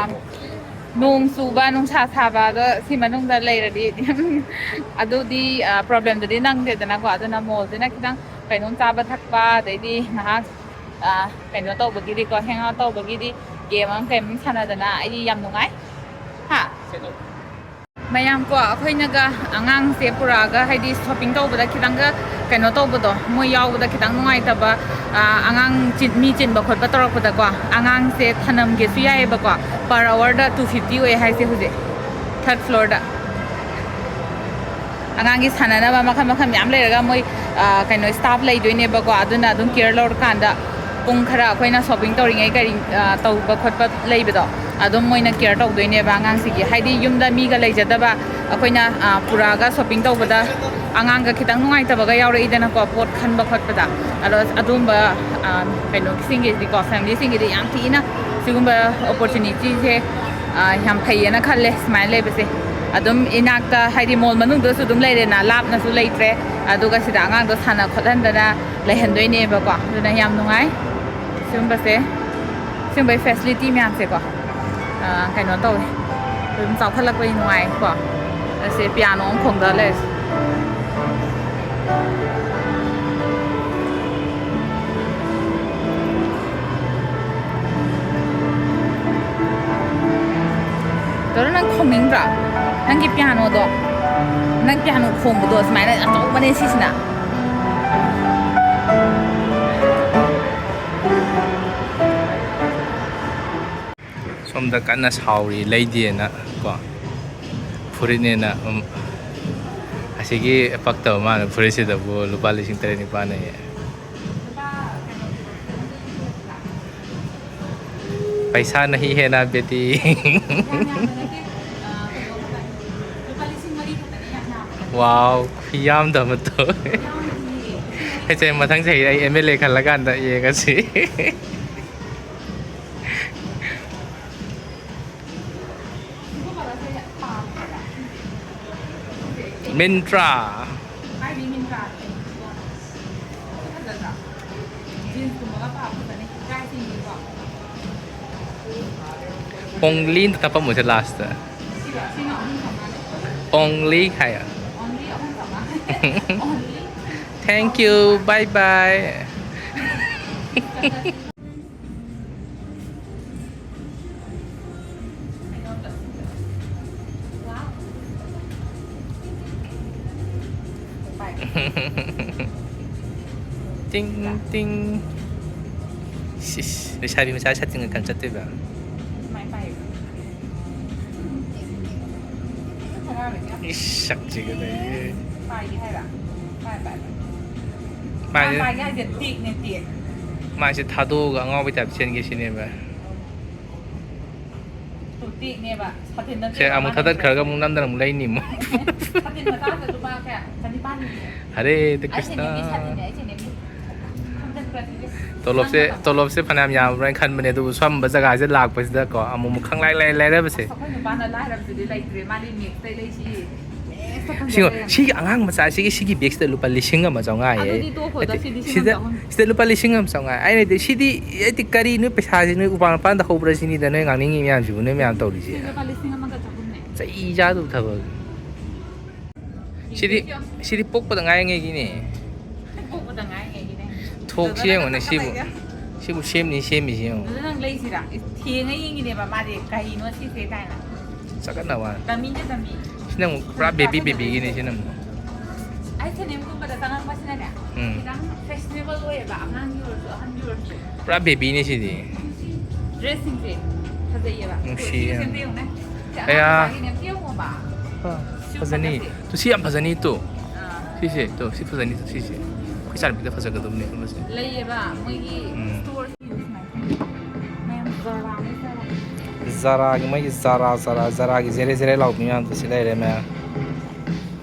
ꯅꯣꯡ ꯆꯨꯕ, ꯅꯨꯡꯁꯥ ꯁꯥꯕ, ꯑꯗꯣ ꯁꯤ ꯃꯅꯨꯡꯗ ꯂꯩꯔꯗꯤ ꯑꯗꯨꯗꯤ, ꯑ, problem ꯗꯨꯗꯤ ꯅꯪꯗꯦꯗꯅꯀꯣ꯫ ꯑꯗꯨꯅ ꯃꯣꯜꯁꯤꯅ ꯈꯤꯇꯪ ꯀꯩꯅꯣꯝ ꯆꯥꯕ ꯊꯛꯄ, ꯑꯗꯩꯗꯤ ꯉꯥꯏꯍꯥꯛ, ꯑ, ꯀꯩꯅꯣ ꯇꯧꯕꯒꯤꯗꯤꯀꯣ, hang out ꯇꯧꯕꯒꯤꯗꯤ game ꯑꯃ ꯀꯩ ꯑꯃ ꯁꯥꯟꯅꯗꯅ ꯑꯩꯗꯤ ꯌꯥꯝ ꯅꯨꯡꯉꯥꯏ꯫ ꯍꯥ? ꯃꯌꯥꯝ ꯀꯣ, ꯑꯩꯈꯣꯏꯅꯒ ꯑꯉꯥꯡꯁꯦ ꯄꯨꯔꯛꯑꯒ, ꯍꯥꯏꯗꯤ shopping ꯇꯧꯕꯗ ꯈꯤꯇꯪꯒ ꯀꯩꯅꯣ ꯇꯧꯕꯗꯣ, ꯃꯣꯏ ꯌꯥꯎꯕꯗ ꯈꯤꯇꯪ ꯅꯨꯡꯉꯥꯏꯇꯕ, ꯑ, ꯑꯉꯥꯡ ꯆꯤꯟ-, ꯃꯤ ꯆꯤꯟꯕ ꯈꯣꯠꯄ ꯇꯧꯔꯛꯄꯗꯀꯣ, ꯑꯉꯥꯡꯁꯦ ꯊꯅꯝꯒꯦꯁꯨ ꯌꯥꯏꯑꯕꯀꯣ꯫ Per hour ꯗ two fifty ꯑꯣꯏ ꯍꯥꯏꯁꯦ ꯍꯧꯖꯤꯛ, third floor ꯗ꯫ ꯑꯉꯥꯡꯒꯤ ꯁꯥꯟꯅꯅꯕ ꯃꯈꯜ ꯃꯈꯜ ꯃꯌꯥꯝ ꯂꯩꯔꯒ ꯃꯣꯏ, ꯑ, ꯀꯩꯅꯣ, staff ꯂꯩꯗꯣꯏꯅꯦꯕꯀꯣ꯫ ꯑꯗꯨꯅ ꯑꯗꯨꯝ care ꯂꯧꯔꯀꯥꯟꯗ ꯄꯨꯡ ꯈꯔ ꯑꯩꯈꯣꯏꯅ shopping ꯇꯧꯔꯤꯉꯩ ꯀꯔꯤ, ꯑ, ꯇꯧꯕ ꯈꯣꯠꯄ ꯂꯩꯕꯗꯣ, ꯑꯗꯨꯝ ꯃꯣꯏꯅ care ꯇꯧꯗꯣꯏꯅꯦꯕ ꯑꯉꯥꯡꯁꯤꯒꯤ꯫ ꯍꯥꯏꯗꯤ ꯌꯨꯝꯗ ꯃꯤꯒ ꯂꯩꯖꯗꯕ ꯑꯩꯈꯣꯏꯅ, ꯑ, ꯄꯨꯔꯛꯑꯒ shopping ꯇꯧꯕꯗ ꯑꯉꯥꯡꯒ ꯈꯤꯇꯪ ꯅꯨꯡꯉꯥꯏꯇꯕꯒ ꯌꯥꯎꯔꯛꯏꯗꯅꯀꯣ, ꯄꯣꯠ ꯈꯟꯕ ꯈꯣꯠꯄꯗ꯫ ꯑꯗꯣ ꯑꯗꯨꯝꯕ, ꯑ, ꯀꯩꯅꯣꯁꯤꯡꯒꯤꯗꯤꯀꯣ, family ꯁꯤꯡꯒꯤꯗꯤ ꯌꯥꯝ ꯊꯤꯅ ꯁꯤꯒꯨꯝꯕ opportunity ꯁꯦ, ꯑ, ꯌꯥꯝ ꯐꯩꯌꯦꯅ ꯈꯜꯂꯦ ꯁꯨꯃꯥꯏꯅ ꯂꯩꯕꯁꯦ꯫ ꯑꯗꯨꯝ ꯏꯅꯥꯛꯇ, ꯍꯥꯏꯗꯤ mall ꯃꯅꯨꯡꯗꯁꯨ ꯑꯗꯨꯝ ꯂꯩꯔꯦꯅ, ꯂꯥꯞꯅꯁꯨ ꯂꯩꯇ꯭ꯔꯦ꯫ ꯑꯗꯨꯒ ꯁꯤꯗ ꯑꯉꯥꯡꯗꯣ ꯁꯥꯟꯅ ꯈꯣꯠꯍꯟꯗꯅ ꯂꯩꯍꯟꯗꯣꯏꯅꯦꯕꯀꯣ꯫ ꯑꯗꯨꯅ ꯌꯥꯝ ꯅꯨꯡꯉꯥꯏ ꯁꯤꯒꯨꯝꯕꯁꯦ, ꯁꯤꯒꯨꯝꯕꯩ facility ꯃꯌꯥꯝꯁꯦꯀꯣ꯫ ꯑ, ꯀꯩꯅꯣ ꯇꯧꯋꯦ, ꯑꯗꯨꯝ ꯆꯥꯎꯈꯠꯂꯛꯄꯒꯤ ꯅꯨꯡꯉꯥꯏꯀꯣ꯫ ꯑꯁꯦ piano ꯑꯃ ꯈꯣꯡꯗ ꯂꯩꯔꯦ꯫ ꯗꯣꯔꯥ, ꯅꯪ ꯈꯣꯡꯅꯤꯡꯗ꯭ꯔꯣ? ꯅꯪꯒꯤ piano ꯗꯣ, ꯅꯪ piano ꯈꯣꯡꯕꯗꯣ ꯁꯨꯃꯥꯏꯅ ꯑꯆꯧꯕꯅꯦ ꯁꯤꯁꯤꯅ꯫ ꯁꯣꯝꯗ ꯀꯟꯅ ꯁꯥꯎꯔꯤ, ꯂꯩꯗꯦꯅ ꯀꯣ, ꯐꯨꯔꯤꯠꯅꯦꯅ꯫ ꯎꯝ, ꯑꯁꯤꯒꯤ ꯄꯛꯇꯕ ꯃꯥꯅ ꯐꯨꯔꯤꯠꯁꯤꯗꯕꯨ ꯂꯨꯄꯥ ꯂꯤꯁꯤꯡ ꯇꯔꯦꯠ ꯅꯤꯄꯥꯜ ꯅꯌꯦ꯫ ꯄꯩꯁꯥ ꯅꯍꯤ ꯍꯦ ꯅꯥ ꯕꯦꯇꯤ꯫ ꯋꯥꯎ, ꯈꯨꯌꯥꯝꯗ ꯑꯃ ꯇꯧꯋꯦ꯫ ꯑꯩꯁꯦ ꯃꯊꯪ ꯆꯍꯤ ꯑꯩ ꯑꯦꯝ ꯑꯦꯜ ꯑꯦ ꯈꯜꯂꯀꯥꯟꯗ ꯌꯦꯡꯉꯁꯤ꯫ ꯃꯤꯟꯇ꯭ꯔꯥ꯫ ꯑꯣꯡꯂꯤ ꯑꯝꯇ ꯇꯞꯄꯝꯃꯨꯁꯦ ꯂꯥꯁꯇ꯫ ꯑꯣꯡꯂꯤ ꯍꯥꯏꯌꯣ꯫ Thank you, bye bye. ꯇꯤꯡ ꯇꯤꯡ꯫ ꯁꯤꯁ, ꯂꯩꯁꯥꯕꯤ ꯃꯆꯥ ꯁꯥꯇꯤꯟꯒ ꯈꯟ ꯆꯠꯇꯣꯏꯕ꯫ ꯏꯁ, ꯁꯛꯁꯤꯒ ꯂꯩꯌꯦ꯫ ꯄꯥꯏꯒꯦ ꯍꯥꯏꯔ? ꯄꯥꯏ, ꯄꯥꯏ, ꯄꯥꯏ꯫ ꯃꯥꯏꯁꯦ ꯄꯥꯏꯒꯦ ꯍꯥꯏꯁꯦ ꯇꯦꯛꯅꯦ, ꯇꯦꯛ꯫ ꯃꯥꯏꯁꯦ ꯊꯥꯗꯣꯛꯑꯒ ꯑꯉꯥꯎꯕꯩ ꯇꯥꯏꯞ ꯆꯦꯟꯒꯦ ꯁꯤꯅꯦꯕ꯫ ꯇꯨ ꯇꯦꯛꯅꯦꯕ꯫ ꯁꯥꯇꯤꯟ ꯅꯠꯇꯦꯕ ꯁꯦ, ꯑꯃꯨꯛ ꯃꯥꯅ ꯊꯥꯗꯠꯈ꯭ꯔꯒ ꯍꯥꯏꯁꯦ꯫ ꯑꯃꯨꯛ ꯅꯝꯗꯅ ꯑꯃꯨꯛ ꯂꯩꯅꯤ ꯑꯃꯨꯛ꯫ ꯁꯥꯇꯤꯟ ꯃꯆꯥꯁꯦ ꯂꯨꯄꯥ ꯀꯌꯥ? ꯆꯅꯤꯄꯥꯟ ꯄꯤꯌꯦ꯫ ꯍꯔꯦ ꯑꯩ ꯀ꯭ꯔꯤꯁꯅ꯫ ꯁꯦꯅꯦꯝꯒꯤ ꯁꯥꯇꯤꯟꯅꯦ, ꯑꯩ ꯁꯦꯅꯦꯝꯒꯤ꯫ ꯈꯪꯗꯅ ꯇꯣꯂꯣꯞꯁꯦ, ꯅꯪꯅ ꯇꯣꯂꯣꯞꯁꯦ ꯐꯅꯌꯥꯝ ꯌꯥꯝꯕ꯭ꯔꯥ ꯍꯥꯏꯅ ꯈꯟꯕꯅꯦ, ꯑꯗꯨꯕꯨ ꯁꯨꯝꯕ ꯖꯒꯥꯁꯦ ꯂꯥꯛꯄꯁꯤꯗꯀꯣ, ꯑꯃꯨꯛ ꯑꯃꯨꯛ ꯈꯪꯂꯥꯏ ꯂꯥꯏ ꯂꯥꯏꯔꯕꯁꯦ꯫ ꯑꯁ, ꯑꯩꯈꯣꯏ ꯅꯨꯄꯥꯅ ꯂꯥꯏꯔꯕꯗꯨꯗꯤ ꯂꯩꯇ꯭ꯔꯦ, ꯃꯥꯗꯤ ꯃꯦꯛꯁꯇꯩ ꯂꯩꯁꯤ꯫ ꯁꯤꯒ, ꯁꯤꯒꯤ ꯑꯉꯥꯡ ꯃꯆꯥꯁꯤꯒꯤ, ꯁꯤꯒꯤ ꯕꯦꯒꯁꯤꯗ ꯂꯨꯄꯥ ꯂꯤꯁꯤꯡ ꯑꯃ ꯆꯥꯝꯃꯉꯥ ꯍꯥꯏꯌꯦ꯫ ꯑꯗꯨꯗꯤ ꯇꯣꯛꯈꯣꯗ, ꯍꯥꯏꯗꯤ, ꯁꯤ ꯂꯤꯁꯤꯡ ꯁꯤꯗ, ꯑꯃ ꯆꯍꯨꯝ꯫ ꯁꯤꯗ ꯂꯨꯄꯥ ꯂꯤꯁꯤꯡ ꯑꯃ ꯆꯥꯝꯃꯉꯥ꯫ ꯑꯩꯅꯗꯤ ꯁꯤꯗꯤ, ꯑꯩꯗꯤ ꯀꯔꯤ ꯅꯣꯏ ꯄꯩꯁꯥꯁꯤ ꯅꯣꯏ ꯎꯄꯥꯜ ꯃꯄꯥꯟꯗ ꯍꯧꯕ꯭ꯔꯥ ꯁꯤꯅꯤꯗ ꯅꯣꯏ ꯉꯥꯡꯅꯤꯡꯉꯤ ꯃꯌꯥꯝꯁꯤꯕꯨ, ꯅꯣꯏ ꯃꯌꯥꯝ ꯇꯧꯔꯤꯁꯦ꯫ ꯁꯤ ꯂꯨꯄꯥ ꯂꯤꯁꯤꯡ ꯑꯃꯒ ꯆꯍꯨꯝꯅꯦ꯫ ꯆꯩ ꯆꯥꯗꯧ ꯊꯕꯛ꯫ ꯁꯤꯗꯤ, ꯁꯤꯗꯤ ꯄꯣꯛꯄꯗ ꯉꯥꯏꯔꯤꯉꯩꯒꯤꯅꯦ꯫ ꯄꯣꯛꯄꯗ ꯉꯥꯏꯔꯤꯉꯩꯒꯤꯅꯦ꯫ ꯊꯣꯛꯁꯤ ꯌꯦꯡꯉꯨꯅꯦ, ꯁꯤꯕꯨ, ꯁꯤꯕꯨ ꯁꯦꯝꯅꯤ ꯁꯦꯝꯃꯤꯁꯤ ꯌꯦꯡꯉꯨ꯫ ꯑꯗꯨ ꯅꯪ ꯂꯩꯁꯤꯔꯥ? ꯏꯁ, ꯊꯦꯡꯉ ꯌꯦꯡꯉꯤꯅꯦꯕ ꯃꯥꯗꯤ ꯀꯔꯤꯅꯣ ꯁꯤꯁꯦ ꯀꯥꯏꯅ꯫ ꯆꯒꯠꯅꯕ ꯋꯥꯅꯤ꯫ ꯗꯃꯤꯅꯦ, ꯗꯃꯤ꯫ ꯁꯤ ꯅꯪ ꯄꯨꯔꯥ ꯕꯦꯕꯤ, ꯕꯦꯕꯤꯒꯤꯅꯦ ꯁꯤ ꯅꯪ꯫ ꯑꯩ ꯁꯦꯅꯦꯝꯒꯨꯝꯕꯗ ꯆꯪꯉꯛꯄꯁꯤꯅꯅꯦ, ꯎꯝ꯫ ꯈꯤꯇꯪ ꯐꯦꯁꯅꯦꯕꯜ ꯑꯣꯏꯌꯦꯕ, ꯑꯉꯥꯡꯒꯤ ꯑꯣꯏꯔꯁꯨ, ꯑꯍꯟꯒꯤ ꯑꯣꯏꯔꯁꯨ꯫ ꯄꯨꯔꯥ ꯕꯦꯕꯤꯅꯦ ꯁꯤꯗꯤ꯫ ꯗ꯭ꯔꯦꯁꯁꯤꯡꯁꯦ ꯐꯖ ꯅꯨꯡꯁꯤ ꯌꯥꯝ꯫ ꯑꯌꯥ꯫ ꯐꯖꯅꯤ꯫ ꯇꯨ ꯁꯤ ꯌꯥꯝ ꯐꯖꯅꯤ ꯇꯨ꯫ ꯁꯤꯁꯦ ꯇꯨ ꯁꯤ ꯐꯖꯅꯤ ꯇꯨ ꯁꯤꯁꯦ꯫ ꯑꯩꯈꯣꯏ ꯆꯥꯟꯕꯤꯗ ꯐꯖꯒꯗꯕꯅꯦ ꯑꯃꯁꯦ꯫ ꯂꯩꯌꯦꯕ ꯃꯣꯏꯒꯤ ꯎꯝ꯫ ꯁ꯭ꯇꯣꯔ ꯃꯌꯥꯝ ꯖꯥꯔꯥꯒꯤ ꯃꯣꯏꯒꯤ ꯖꯥꯔꯥ ꯖꯥꯔꯥ ꯖꯥꯔꯥꯒꯤ ꯖꯦꯔꯦ ꯖꯦꯔꯦ ꯂꯥꯎꯕꯤ ꯃꯌꯥꯝꯗꯣ ꯁꯤ ꯂꯩꯔꯦ ꯃꯌꯥꯝ꯫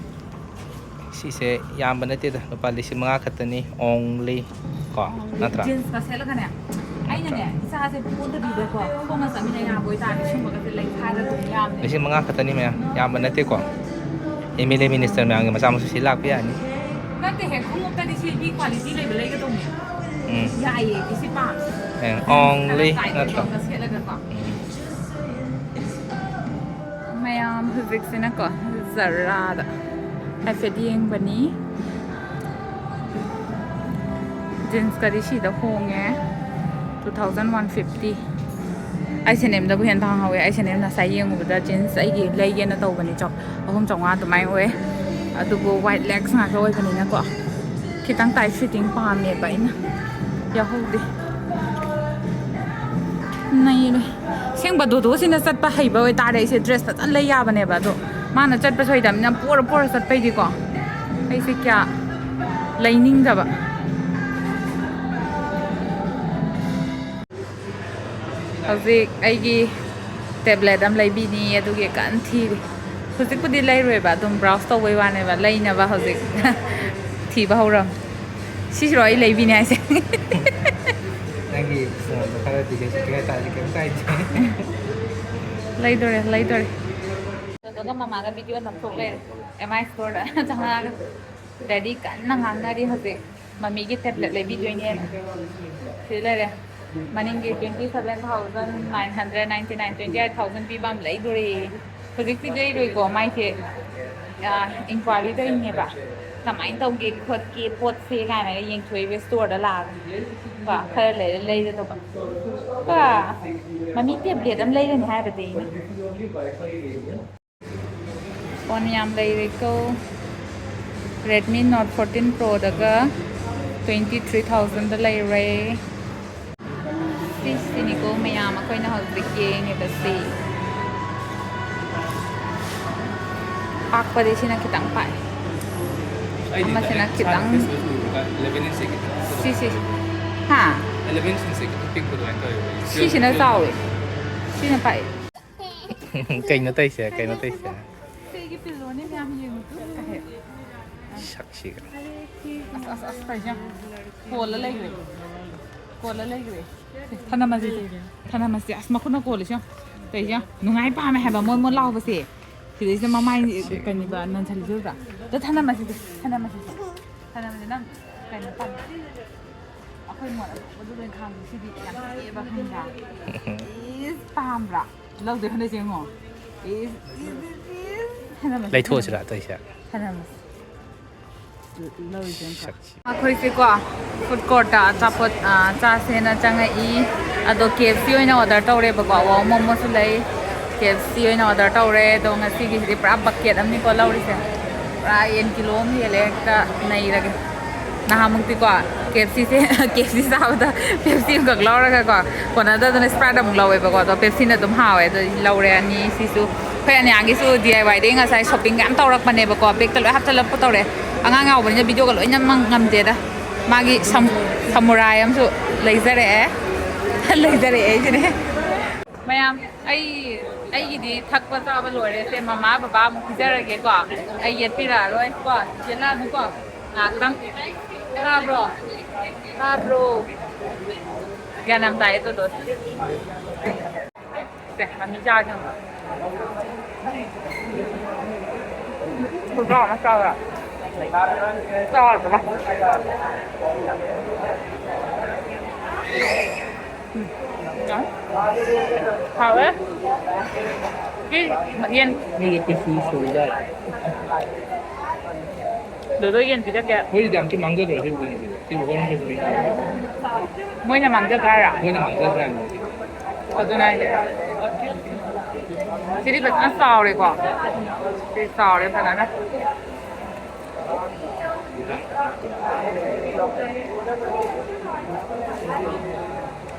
ꯁꯤꯁꯦ ꯌꯥꯝꯕ ꯅꯠꯇꯦꯗ, ꯂꯨꯄꯥ ꯂꯤꯁꯤꯡ ꯃꯉꯥ ꯈꯛꯇꯅꯤ, only꯫ ꯀꯣ, ꯅꯠꯇ꯭ꯔꯥ? ꯖꯤꯟꯁꯀ ꯁꯦꯠꯂꯒꯅꯦ, ꯑꯩꯅꯅꯦ, ꯏꯆꯥꯁꯦ ꯄꯣꯟꯗꯕꯤꯗꯀꯣ, ꯈꯣꯡꯅ ꯆꯠꯃꯤꯟꯅ ꯌꯥꯕ ꯑꯣꯏꯇꯥꯔꯗꯤ ꯁꯨꯝꯕꯒꯁꯦ ꯂꯩꯈꯥꯏꯔꯗꯧꯅꯦ ꯌꯥꯝꯅ꯫ ꯂꯤꯁꯤꯡ ꯃꯉꯥ ꯈꯛꯇꯅꯤ ꯃꯌꯥꯝ, ꯌꯥꯝꯕ ꯅꯠꯇꯦꯀꯣ꯫ ꯑꯦꯝ ꯑꯦꯜ ꯑꯦ ꯃꯤꯅꯤꯁꯇꯔ ꯃꯌꯥꯝꯒꯤ ꯃꯆꯥ ꯃꯁꯨ ꯁꯤ ꯂꯥꯛꯄ ꯌꯥꯅꯤ꯫ ꯅꯠꯇꯦꯍꯦ, ꯈꯣꯡꯎꯞꯇꯗꯤ ꯁꯤꯒꯤ ꯀ꯭ꯋꯥꯂꯤꯇꯤ ꯂꯩꯕ ꯂꯩꯒꯗꯧꯅꯦ꯫ ꯎꯝ꯫ ꯌꯥꯏꯌꯦ, ꯑꯩ ꯁꯤ ꯄꯥꯝꯃꯦ꯫ ꯑꯦ, ꯖꯤꯟꯁ ꯈꯔ only ꯇꯥꯏꯠ ꯅꯠꯇ꯭ꯔꯣ? ꯑꯣꯏꯕ ꯑꯃꯒ ꯁꯦꯠꯂꯒꯀꯣ꯫ ꯎꯝ꯫ ꯃꯌꯥꯝ ꯍꯧꯖꯤꯛꯁꯤꯅꯀꯣ ꯖꯔꯥꯗ ꯍꯥꯏꯐꯦꯠ ꯌꯦꯡꯕꯅꯤ꯫ ꯖꯤꯟꯁꯀꯗꯤ ꯁꯤꯗ ꯍꯣꯡꯉꯦ, two thousand one fifty꯫ ꯑꯩꯁ ꯑꯦꯟ ꯑꯦꯝꯗꯕꯨ ꯍꯦꯟꯅ ꯇꯥꯡꯍꯧꯋꯦ꯫ ꯑꯩꯁ ꯑꯦꯟ ꯑꯦꯝ ꯉꯁꯥꯏ ꯌꯦꯡꯉꯨꯕꯗ ꯖꯤꯟꯁ ꯑꯩꯒꯤ ꯂꯩꯒꯦꯅ ꯇꯧꯕꯅꯤ, ꯆꯧ ꯑꯍꯨꯝ ꯆꯥꯝꯃꯉꯥ ꯑꯗꯨꯃꯥꯏꯅ ꯑꯣꯏ꯫ ꯑꯗꯨꯕꯨ ꯋꯥꯏꯠ ꯂꯦꯒꯁ ꯉꯥꯛꯇ ꯑꯣꯏꯕꯅꯤꯅꯀꯣ, ꯈꯤꯇꯪ ꯇꯥꯏꯠ ꯐꯤꯠꯇꯤꯡ ꯄꯥꯝꯃꯦꯕ ꯑꯩꯅ꯫ ꯌꯥꯎꯍꯧꯗꯦ꯫ ꯅꯩꯔꯦ꯫ ꯑꯁꯦꯡꯕ ꯗꯣꯗꯣꯁꯤꯅ ꯆꯠꯄ ꯍꯩꯕ ꯑꯣꯏꯇꯥꯔꯗꯤ ꯑꯩꯁꯦ ꯗ꯭ꯔꯦꯁ ꯐꯖꯅ ꯂꯩ ꯌꯥꯕꯅꯦꯕ꯫ ꯑꯗꯣ ꯃꯥꯅ ꯆꯠꯄꯁꯨ ꯍꯩꯇꯕꯅꯤꯅ ꯄꯣꯔ ꯄꯣꯔ ꯆꯠꯄꯩꯗꯤꯀꯣ ꯑꯩꯁꯦ ꯀꯌꯥ ꯂꯩꯅꯤꯡꯗꯕ꯫ ꯍꯧꯖꯤꯛ ꯑꯩꯒꯤ ꯇꯦꯕ꯭ꯂꯦꯠ ꯑꯃ ꯂꯩꯕꯤꯅꯤ, ꯑꯗꯨꯒꯤ ꯀꯟꯅ ꯊꯤꯔꯤ꯫ ꯍꯧꯖꯤꯛꯄꯨꯗꯤ ꯂꯩꯔꯣꯏꯕ, ꯑꯗꯨꯝ ꯕ꯭ꯔꯥꯎꯁ ꯇꯧꯕꯩ ꯋꯥꯅꯦꯕ, ꯂꯩꯅꯕ ꯍꯧꯖꯤꯛ ꯊꯤꯕ ꯍꯧꯔꯝ꯫ ꯁꯤꯁꯤꯔꯣ ꯑꯩ ꯂꯩꯕꯤꯅꯤ ꯍꯥꯏꯁꯦ? ꯅꯪꯒꯤ ꯐꯣꯟꯗꯣ ꯈꯔ ꯗꯤꯂꯦꯠ ꯆꯠꯀꯦ ꯍꯥꯏꯇꯥꯔꯗꯤ ꯀꯩꯝ ꯀꯥꯏꯗꯦ꯫ ꯂꯩꯗꯣꯔꯦ, ꯂꯩꯗꯣꯔꯦ꯫ ꯑꯗꯨꯒ ꯃꯃꯥꯒ ꯚꯤꯗꯤꯑꯣ ꯅꯝꯊꯣꯛ ꯂꯩꯔꯦ꯫ ꯑꯦꯝ ꯑꯥꯏ ꯁ꯭ꯇꯣꯔꯗ ꯆꯪꯉꯛꯑꯒ꯫ ꯗꯦꯗꯤ ꯀꯟꯅ ꯉꯥꯡꯅꯔꯤ ꯍꯧꯖꯤꯛ꯫ ꯃꯃꯤꯒꯤ ꯇꯦꯕ꯭ꯂꯦꯠ ꯂꯩꯕꯤꯗꯣꯏꯅꯦꯅ꯫ ꯁꯤ ꯂꯩꯔꯦ꯫ ꯃꯅꯤꯡꯒꯤ twenty seven thousand nine hundred ninety nine, twenty eight thousand ꯄꯤꯕ ꯑꯃ ꯂꯩꯗꯣꯔꯦ꯫ ꯍꯧꯖꯤꯛꯇꯤ ꯂꯩꯔꯣꯏꯀꯣ, ꯃꯥꯏꯁꯦ, ꯑ, ꯏꯟꯀ꯭ꯋꯥꯏꯔꯤ ꯇꯧꯔꯤꯅꯦꯕ꯫ ꯀꯃꯥꯏꯅ ꯇꯧꯒꯦ ꯈꯣꯠꯀꯦ ꯄꯣꯠꯁꯦ ꯀꯥꯏꯅ ꯌꯦꯡꯊꯣꯛꯏꯕ ꯁ꯭ꯇꯣꯔꯗ ꯂꯥꯛꯑꯒ꯫ ꯀꯣ, ꯈꯔ ꯂꯩꯔ ꯂꯩꯔꯗꯧꯕ꯫ ꯀꯣ, ꯃꯃꯤ ꯇꯦꯕ꯭ꯂꯦꯠ ꯑꯃ ꯂꯩꯔꯅꯤ ꯍꯥꯏꯕꯗꯤ ꯑꯩꯅ꯫ ꯐꯣꯟ ꯌꯥꯝ ꯂꯩꯔꯦꯀꯣ꯫ Redmi Note fourteen Proꯗꯒ twenty three thousandꯗ ꯂꯩꯔꯦ꯫ ꯁꯤꯁꯤ ꯅꯤꯀꯣ ꯃꯌꯥꯝ, ꯑꯩꯈꯣꯏꯅ ꯍꯧꯖꯤꯛ ꯌꯦꯡꯉꯤꯕꯁꯤ꯫ ꯄꯥꯛꯄꯗꯤ ꯁꯤꯅ ꯈꯤꯇꯪ ꯄꯥꯛꯑꯦ꯫ ꯑꯩꯗꯤ ꯑꯃꯁꯤꯅ direct ꯈꯤꯇꯪ ꯏꯁꯥꯅ ꯐꯦꯁꯕꯨꯛ ꯎꯕ ꯀꯥꯟꯗ eleven inch ꯁꯦ ꯈꯤꯇꯪ ꯄꯤꯛꯄꯗꯣ ꯁꯤꯁꯦ꯫ ꯑꯗꯨꯃꯥꯏꯅ ꯇꯧꯋꯦ꯫ ꯍꯥ? Eleven inch ꯁꯦ ꯈꯤꯇꯪ ꯄꯤꯛꯄ ꯑꯗꯨꯃꯥꯏꯅ ꯇꯧꯋꯦꯕ꯫ ꯁꯤꯁꯤꯅ ꯆꯥꯎꯋꯦ꯫ ꯁꯤꯅ ꯄꯥꯛꯑꯦ꯫ ꯀꯩꯅꯣ ꯇꯧꯁꯦ, ꯀꯩꯅꯣ ꯇꯧꯁꯦ꯫ ꯁꯤꯒꯤ ꯄꯤꯜꯂꯣꯅꯤ ꯃꯌꯥꯝ ꯌꯦꯡꯉꯨ꯫ ꯁꯛꯁꯤꯒ꯫ ꯑꯁ ꯑꯁ ꯑꯁ ꯇꯧꯏꯁꯦ ꯌꯦꯡꯉꯨ꯫ ꯀꯣꯜꯂ ꯂꯩꯈ꯭ꯔꯦ꯫ ꯀꯣꯜꯂ ꯂꯩꯈ꯭ꯔꯦ꯫ ꯊꯅꯝꯃꯁꯤ꯫ ꯊꯅꯝꯃꯁꯤ꯫ ꯑꯁ ꯃꯈꯨꯠꯅ ꯀꯣꯜꯂꯤꯁꯦ ꯌꯦꯡꯉꯨ꯫ ꯇꯧꯏꯁꯦ ꯌꯦꯡꯉꯨ꯫ ꯅꯨꯡꯉꯥꯏ ꯄꯥꯝꯃꯦ ꯍꯥꯏꯕ ꯃꯣꯟ ꯃꯣꯟ ꯂꯥꯎꯕꯁꯦ꯫ ꯁꯤꯗꯩꯁꯤꯗ ꯃꯃꯥꯏ ꯀꯩꯅꯣꯕ ꯅꯟꯁꯜꯂꯤꯁꯦ ꯎꯗ꯭ꯔꯥ? ꯑꯗꯣ ꯊꯅꯝꯃꯁꯤꯗꯤ꯫ ꯊꯅꯝꯃꯁꯤꯗꯤ꯫ ꯊꯅꯝꯃꯁꯤ ꯅꯪ ꯀꯩꯅꯣ ꯇꯝꯃꯦ꯫ ꯑꯩꯈꯣꯏ ꯃꯣꯠ ꯑꯗꯨ ꯂꯣꯏ ꯈꯥꯡꯉꯤ꯫ ꯁꯤꯗꯤ ꯌꯥꯝ ꯊꯤꯑꯦꯕ ꯈꯪꯕ꯭ꯔꯥ? ꯏꯁ ꯄꯥꯝꯕ꯭ꯔꯥ? ꯂꯧꯗꯣꯏ ꯍꯟꯗꯛ ꯌꯦꯡꯉꯣ꯫ ꯏꯁ ꯏꯁ ꯏꯁ ꯏꯁ꯫ ꯊꯅꯝꯃꯁꯤ꯫ ꯂꯩꯊꯣꯛꯑꯁꯤꯔꯥ ꯇꯧꯁꯦ꯫ ꯊꯅꯝꯃꯁꯤ꯫ ꯂꯧꯔꯤꯁꯦ ꯌꯦꯡꯉꯨ꯫ ꯁꯛꯁꯤ꯫ ꯑꯩꯈꯣꯏꯁꯦꯀꯣ ꯐꯨꯗ ꯀꯣꯔꯠꯇ ꯑꯆꯥꯄꯣꯠ ꯑ, ꯆꯥꯁꯦꯅ ꯆꯪꯉꯛꯏ꯫ ꯑꯗꯣ ꯀꯦ ꯑꯦꯐ ꯁꯤ ꯑꯣꯏꯅ ꯑꯣꯔꯗꯔ ꯇꯧꯔꯦꯕꯀꯣ꯫ ꯋꯥꯎ ꯃꯣꯃꯣꯁꯨ ꯂꯩ꯫ ꯀꯦ ꯑꯦꯐ ꯁꯤ ꯑꯣꯏꯅ ꯑꯣꯔꯗꯔ ꯇꯧꯔꯦ꯫ ꯑꯗꯣ ꯉꯁꯤꯒꯤꯁꯤꯗꯤ ꯄꯨꯔꯥ ꯕꯛꯀꯦꯠ ꯑꯃꯅꯤꯀꯣ ꯂꯧꯔꯤꯁꯦ꯫ ꯄꯨꯔꯥ ꯌꯦꯟ ꯀꯤꯂꯣ ꯑꯃ ꯍꯦꯜꯂꯦ꯫ ꯍꯦꯛꯇ ꯅꯩꯔꯒꯦ꯫ ꯅꯍꯥꯟꯃꯨꯛꯇꯤꯀꯣ ꯀꯦ ꯑꯦꯐ ꯁꯤꯁꯦ ꯀꯦ ꯑꯦꯐ ꯁꯤ ꯆꯥꯕꯗ ꯄꯦꯞꯁꯤ ꯑꯃꯈꯛ ꯂꯧꯔꯒꯀꯣ ꯀꯣꯟꯅꯗꯗꯅ ꯁ꯭ꯄ꯭ꯔꯥꯏꯠ ꯑꯃꯨꯛ ꯂꯧꯋꯦꯕꯀꯣ꯫ ꯑꯗꯣ ꯄꯦꯞꯁꯤꯅ ꯑꯗꯨꯝ ꯍꯥꯎꯋꯦ꯫ ꯑꯗꯣ ꯂꯧꯔꯦ ꯑꯅꯤ꯫ ꯁꯤꯁꯨ ꯑꯩꯈꯣꯏ ꯑꯅꯤꯌꯥꯒꯤꯁꯨ ꯗꯤ ꯑꯥꯏ ꯋꯥꯏꯗꯒꯤ ꯉꯁꯥꯏ ꯁꯣꯞꯄꯤꯡ ꯌꯥꯝ ꯇꯧꯔꯛꯄꯅꯦꯕꯀꯣ꯫ ꯕꯦꯛꯇ ꯂꯣꯏ ꯍꯥꯞꯆꯜꯂꯛꯄ ꯇꯧꯔꯦ꯫ ꯑꯉꯥꯡ ꯌꯥꯎꯕꯅꯤꯅ ꯚꯤꯗꯤꯑꯣꯒ ꯂꯣꯏꯅꯃꯛ ꯉꯝꯗꯦꯗ꯫ ꯃꯥꯒꯤ ꯁꯝ ꯁꯃꯨꯔꯥꯏ ꯑꯃꯁꯨ ꯂꯩꯖꯔꯛꯑꯦ꯫ ꯂꯩꯖꯔꯛꯑꯦ ꯑꯩꯁꯤꯅꯦ꯫ ꯃꯌꯥꯝ ꯑꯩ ꯑꯩꯒꯤꯗꯤ ꯊꯛꯄ ꯆꯥꯕ ꯂꯣꯏꯔꯦ꯫ ꯁꯦ ꯃꯃꯥ ꯕꯕꯥ ꯑꯃꯨꯛ ꯄꯤꯖꯔꯒꯦꯀꯣ꯫ ꯑꯩ ꯌꯦꯠꯄꯤꯔꯛꯑꯔꯣꯏ ꯀꯣ꯫ ꯌꯦꯠꯂꯛꯑꯅꯨꯀꯣ꯫ ꯉꯥꯛꯇꯪ꯫ ꯇꯥꯕ꯭ꯔꯣ? ꯇꯥꯕ꯭ꯔꯣ? ꯒ꯭ꯌꯥꯟ ꯌꯥꯝ ꯇꯥꯏꯌꯦ ꯇꯣꯗꯣ꯫ ꯁꯦ ꯃꯃꯤ ꯆꯥꯒꯦ꯫ ꯈꯨꯆꯥꯎ ꯑꯃ ꯆꯥꯎꯔꯦ꯫ ꯆꯥꯎꯔꯕ꯫ ꯍꯥꯎꯋꯦ꯫ ꯁꯤ ꯌꯦꯟ꯫ ꯃꯤꯒꯤ ꯄꯤꯁꯤ ꯁꯨꯔꯤꯗ꯫ ꯗꯣꯗꯣ ꯌꯦꯟ ꯄꯤꯔꯛꯀꯦ꯫ ꯃꯣꯏꯗꯤ ꯌꯥꯝ ꯊꯤ ꯃꯥꯡꯖꯗ꯭ꯔꯣ ꯁꯤꯕꯨ ꯌꯦꯡꯉꯤꯁꯦ? ꯁꯤꯕꯨ ꯍꯣꯔꯦꯟ ꯄꯤꯁꯤ ꯄꯤꯔꯛꯀꯦ꯫ ꯃꯣꯏꯅ ꯃꯥꯡꯖꯕ꯭ꯔꯥ ꯍꯥꯏꯔ? ꯃꯣꯏꯅ ꯃꯥꯡꯖꯕ꯭ꯔꯥ ꯍꯥꯏꯕ꯫ ꯑꯗꯨꯅ ꯍꯥꯏꯁꯦ꯫ ꯁꯤꯗꯤ ꯐꯖꯅ ꯆꯥꯎꯔꯦꯀꯣ꯫ ꯁꯤ ꯆꯥꯎꯔꯦ ꯐꯖꯅ꯫